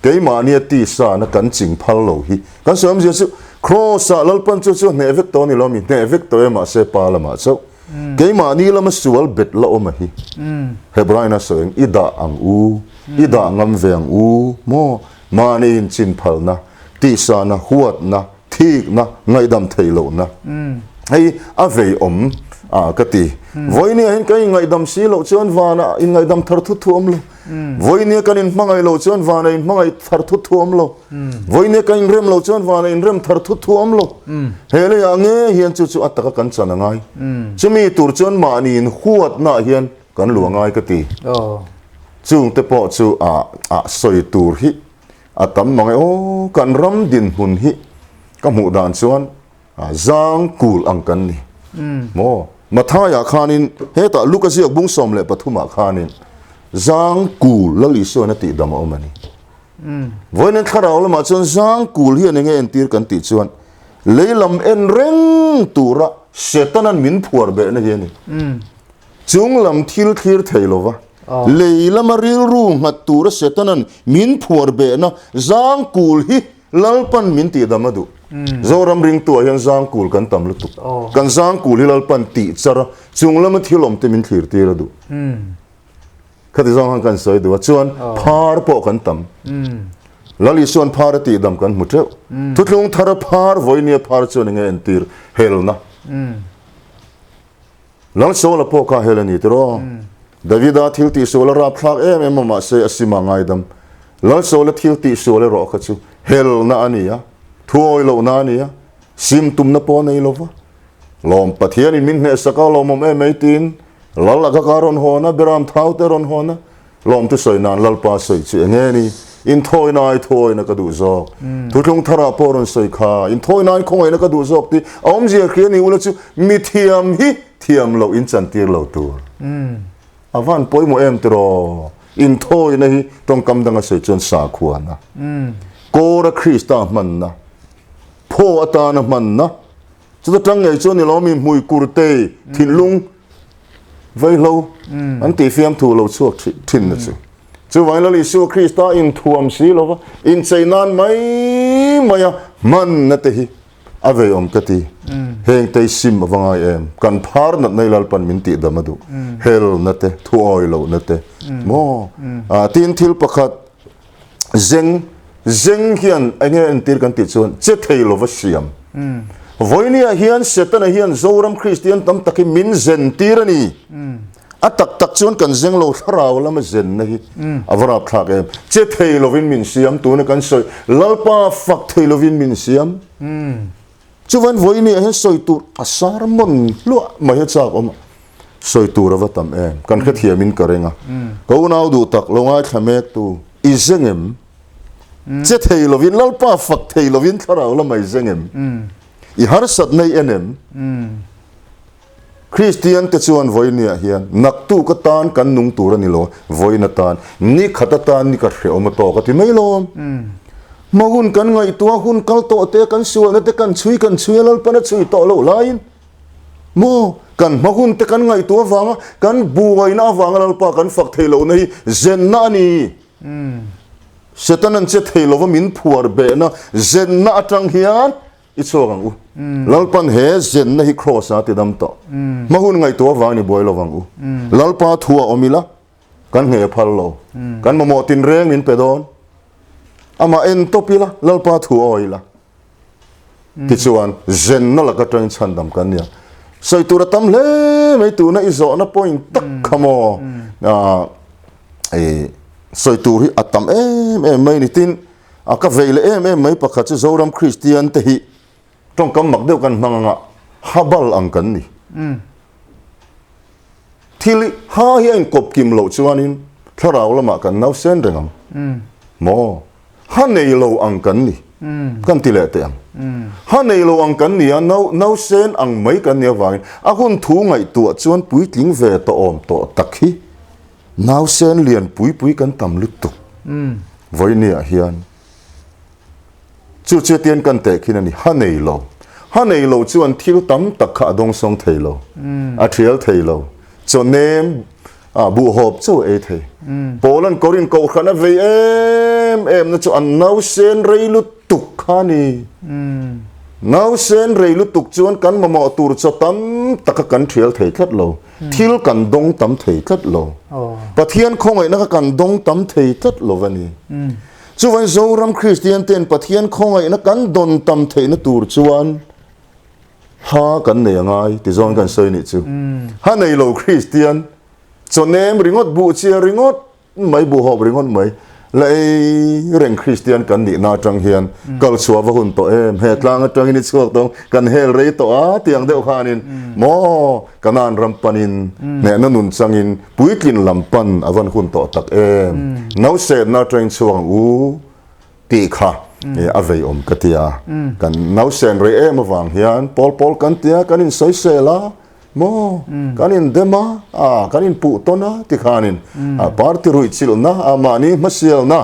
Keimahnia tisa na kan ching phal lo hi kan sawi awmzia chu Kraws ah Lalpan chu chu a hneh vek tawh a ni lo mi, hneh vek tawh e mahse pa lamah chauh keimahni lama sual bet la awm a hi. Hebrain a sawi ang i dah ang u, i dah ngam ve ang u maw, mahni inchin phalna, tisana, huatna, Thikna, ngaihdam theih lohna hei a vei awm a ka ti. Vawinia hian kan inngaihdam si loh chuan vanah inngaihdam thar thut thu awm lo. Vawinia kan inhmangaih loh chuan vanah inhmangaih thar thut thu awm lo. Vawinia kan inrem loh chuan vanah inrem thar thut thu awm lo. He leiah nge hian chu chu a taka kan chan a ngai. Chumi tur chuan mahni inhuatnaah hian kan luah ngai ka ti. Chung te pawh chu a a sawi tur hi a tam mang e aw, kan ram dinhmun hi ka hmuh dan chuan zang kul ang kan ni maw? Matthaiah khanin hetah Luka ziak bung 13 ah khanin zang kul Lal Isuan a tihdam a awm a ni. Vawiin thlarau lamah chuan zang kul hian enge entir kan tih chuan lei lam en reng tura Setanan min phuar behna hi a ni. Chung lam thil thlir thei lova lei lama rilru nghat tura Setanan min phuar behna zang kul hi Lalpan min tihdam a duh. Zoram ringtuah hian zang kul kan tam lutuk. Kan zang kul hi Lalpan tih char a, chung lama thil awm te min thlir tir a duh. Khati zawng khan kan sawi duh a, chuan phar pawh kan tam. Lal Isuan phar a tihdam kan hmu teuh. Thuthlung thar phar vawinia phar chuan enge entir helna. Lal Saula pawh kha hel a ni tiraw? Davida thil tihsual a rapthlak em em a, mahse a sim a ngaidam. Lal Saula thil tihsual erawh kha chu helna a ni a, thuawi lohna a ni a, sim tumna pawh a nei lo va. Lawm Pathianin min hnehsak a, lawmawm em mai tiin Lal a ka ka rawn hawn a, Beram thau te rawn hawn a, Lawm chu sawi nan Lalpa sawi chu enge ni? Inthawina ai thuawina ka duh zawk. Thuthlung tharah pawh rawn sawi kha, inthawina ai khawngaihna ka duh zawk tih a awmzia khi a ni ula chu mithiam hi thiam loh in chantir lo tur. A van pawimawh em tiraw? Inthawina hi tawngkam danga sawi chuan sakhuana, kawra Krista hmanna, phaw atana hmanna, chuta tang ngei chuan ni lawmi hmui kurtei thinlung Vaihlo an tih fiamthu lo chhuak thin na chu. Chuvangin Lal Isua Krista inthuam si lova inchei nan mai mai a hmanna te hi a vei awm ka ti. Heng te hi sim a va ngai em? Kan phar natna hi Lalpan min tihdam a duh. Helna te, thuawi lohna te maw? Tin thil pakhat zeng zeng hian enge entir kan tih chuan che thei lova siam. Vawinia hian Setana hian Zoram Kristian tam tak hi min zen tir a ni. A tak tak chuan kan zeng lo thlarau lama zenna hi a va rapthlak em. Che thei lovin min siam tuna kan sawi Lalpa fak thei lovin min siam. Chuvan vawinia hian sawi tur a sermon hluah mai a chak awm a, sawi tur a va tam em, kan hrethiamin ka ring a. Ka unau duh tak lo ngaithla mek tu, i zeng em? Che thei lovin, Lalpa fak thei lovin thlarau la mai zeng em? I harsat nei en em? Kristian te chuan vawinia hian naktuk atan kan nung tur a ni lo, vawiin atan, ni khat atan ni ka hrehawm a tawk a ti mai lo. Hma hun kan ngaihtuah, hun kal tawh te, kan sualna te kan chhui kan chhui a, Lalpan a chhui tawh loh laiin maw kan hma hun te kan ngaihtuah avanga kan buaina avanga Lalpa kan fak theih lohna hi zenna a ni. Satan an che thei lova min phuar behna zenna atang hian I chhuak ang u. Lalpan he zenna hi Kraws a ti dam tawh. Hma hun ngaihtuah avang ni buai lovang u. Lalpa thu a awm ila, kan nghei a phal lo. Kan mamawh tinreng min pe dawn. Amah en tawp ila, Lalpa thu a awi ila. Tichuan, zenna laka atangin chhandam kan nia. Sawi tur a tam hle mai tuna i zawhna point tak kha maw. Sawi tur hi a tam em em mai ni. Tin, A ka vei leh em em mai pakhat chu Zoram Kristian te hi tawngkam mak deuh kan hmang anga habal ang kan ni. Thil hi ha hi a inkawp kim loh chuanin thlarau lamah kan nau sen reng ang. Maw? Ha nei lo ang kan ni. Kan ti leh teh ang. Ha nei lo ang kan ni a, nau nau sen ang mai kan ni avangin a hun thu ngaihtuah chuan puitling ve tawh awm tawh tak hi Nausen lian pui pui kan tam lutuk vawinia hian chu chu tian kan teh khin a ni. Ha nei lo. Ha nei lo chuan thil tam tak kha a dawngsawng thei lo. A thial thei lo. Chaw nem ah buhhawp chauh a ei thei. Paul-a'n Korin kohhran a vei em em na chu an nausen rei lutuk kha a ni. Nausen rei lutuk chuan kan mamawh tur chaw tam tak kha kan thial thei tlat lo. Thil kan dawng tam thei tlat lo. Pathian khawngaihna kha kan dawng tam thei tlat lo a ni. Chuvain Zoram Kristian ten Pathian khawngaihna kan dawn tam theihna tur chuan ha kan nei a ngai ti zawn kan sawi nih chu. Ha nei lo Kristian chaw nem ringawt, buh chiah ringawt mai, buh hawp ringawt mai. La ei reng Kristian kan nihna atang hian kal chhuah va hun tawh em? He tlang atangin i chhuak tawh ang, kan hel rei tawh a tih ang deuh khanin maw Kanaan ram panin hnehna nun changin puitlin lam pan a van hun tawh tak em? Nausetna atangin chhuak ang u tih kha a vei awm ka ti a. Kan nausen rei em avang hian pawl pawl kan tia kan insawisel a. Maw? Kan indem a, a, kan inpuh tawn a ti khanin a party ruih chilhna, a mahni hmasialna,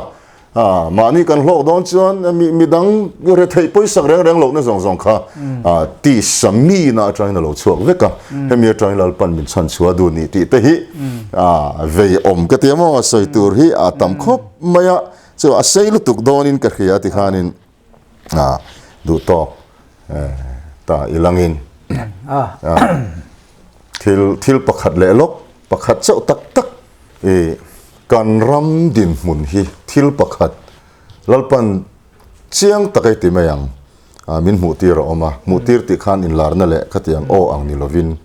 a mahni kan hlawk dawn chuan mi midang retheih pawisak reng reng lohna zawng zawng kha a tisa mina atangin a lo chhuak vek a, hemi atangin Lalpan min chhan chhuah duh ni tih te hi a vei awm ka ti a maw, sawi tur hi a tam khawp mai a, chu a sei lutuk dawnin ka hria ti khanin. A duh tawk ta i langin thil thil pakhat leh lawk pakhat chauh tak tak i kan ram dinhmun hi thil pakhat Lalpan chiang tak ei ti mai ang min hmuh tir a awm a hmuh tir tih khan inlarna leh khatiang aw ang ni lovin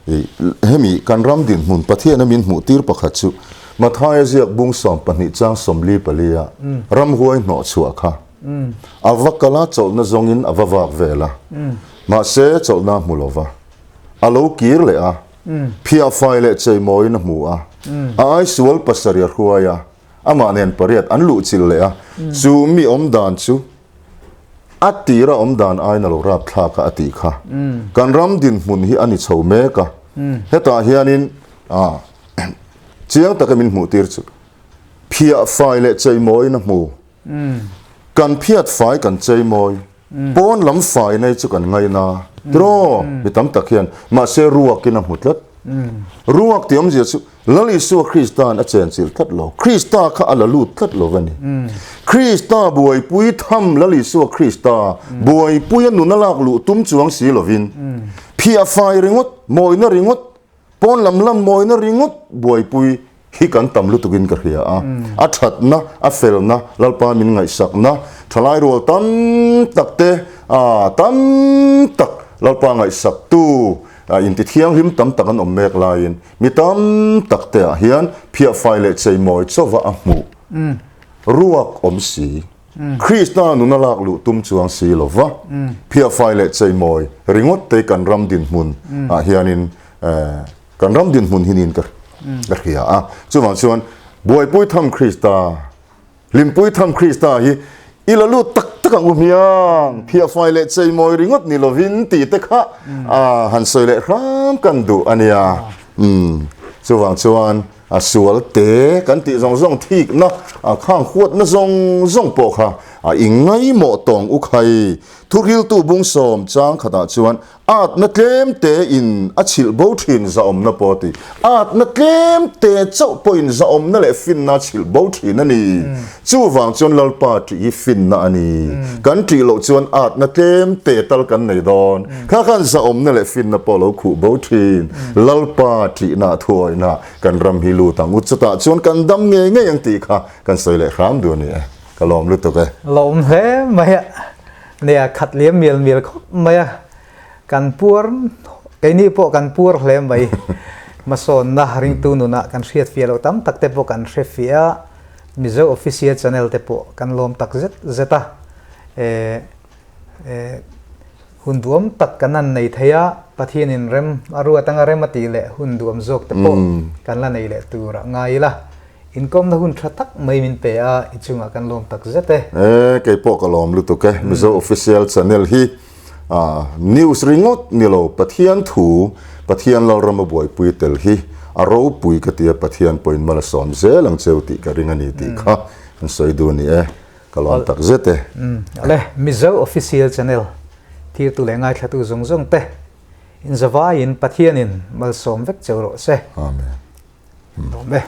i hemi kan ram dinhmun Pathiana min hmuh tir pakhat chu Mathaia ziak bung 12 chang 44 a ramhuai hnawh chhuah kha A va kal a, chawlhna zawngin a va vak vel a. Mahse, chawlhna a hmu lo va. A lo kir leh a, phiahfai leh cheimawiin a hmu a. A aisual pasarih a hruai a, amah nen pariat an luhchilh leh a. Chu mi awm dan chu a tira awm dan aiin a lo rap thlak a, a tih kha. Kan ram dinhmun hi a ni chho mek a. Hetah hianin chiang taka min hmuhtir chu phiahfai leh cheimawiin a hmu. Kan phiat fai kan chei mawi. Pawn lam fai nei chu kan ngaina. Tiraw? Mi tam tak hian mahse ruakin a hmu tlat. Ruak tih awmzia chu Lal Isua Krista'n a chenchilh tlat lo. Krista kha a la lut tlat lo a ni. Krista buaipui tham Lal Isua Krista buaipuia nun a lak luh tum chuang si lovin phiah fai ringawt, mawina ringawt, Pawn lam lam mawina ringawt buaipui hi kan tam lutukin ka hria a. A thatna, a felna, Lalpa min ngaihsakna, thalai rual tam tak te, tam tak Lalpa ngaihsaktu intithianghlim tam tak an awm mek laiin mi tam tak te ah hian phiahfai leh cheimawi chauva a hmuh ruak awm si. Krista nuna lak luh tum chuang si lo va, phiahfai leh cheimawi ringawt te kan ram dinhmun ah hianin kan ram dinhmun hinin ka hria a. Chuvang chuan buaipui tham Krista, hlimpui tham Krista hi i la lut tak tak ang u hmiang, phiahfai leh cheimawi ringawt ni lovin tih te kha han sawi leh hram kan duh a nia. Chuvang chuan A sual te kan tih zawng zawng thikna, a khang huatna zawng zawng pawh kha a ingaimawh tawng u khai. Thuhriltu bung sawm chang khatah chuan atna tlem te in a chhilh bo thin zahawmna pawh a ti. Atna tlem te chauh pawhin zahawmna leh finna a chhilh bo thin a ni. Chuvang chuan Lalpa ṭih hi finna a ni. Kan ṭih loh chuan atna tlem te tal kan nei dawn. Kha khan zahawmna leh finna pawh lo khuh bo thin. Lalpa ṭihna thuawihna kan ram hi lut ang u. Chutah chuan kan dam ngei ngei ang tih kha kan sawi leh hram duh a ni e. Ka lawm lutuk e. Lawm hle mai a. Nia khat liam mial mial khawp mai a. Kan puar, keini pawh kan puar hle mai. Hmasawnna ringtu nunah kan hriat fiah loh tam tak te pawh kan hre fiah a. Mizo Official Channel te pawh kan lawm tak zet zet a. E, e, hun duam tak kan an nei thei a, Pathianin rem a ruat anga rem a tih leh hun duam zawk te pawh kan la nei leh tur a ngai ila. Inkawmna hun tha tak mai min pe a, i chungah kan lawm tak zet e. E, kei pawh ka lawm lutuk e. Mizo Official Channel hi news ringawt ni lo, Pathian thu, Pathian Lalrama buaipui tel hi a ropui ka ti a, Pathian pawhin mal a sawm zel ang cheu tih ka ring a ni tih kha an sawi duh a ni e. Ka lawm tak zet e. Ale, Mizo Official Channel thirtu leh ngaithlatu zawng zawng te inzavaiin Pathianin malsawm vek cheu rawh se. Amen. Lawm e.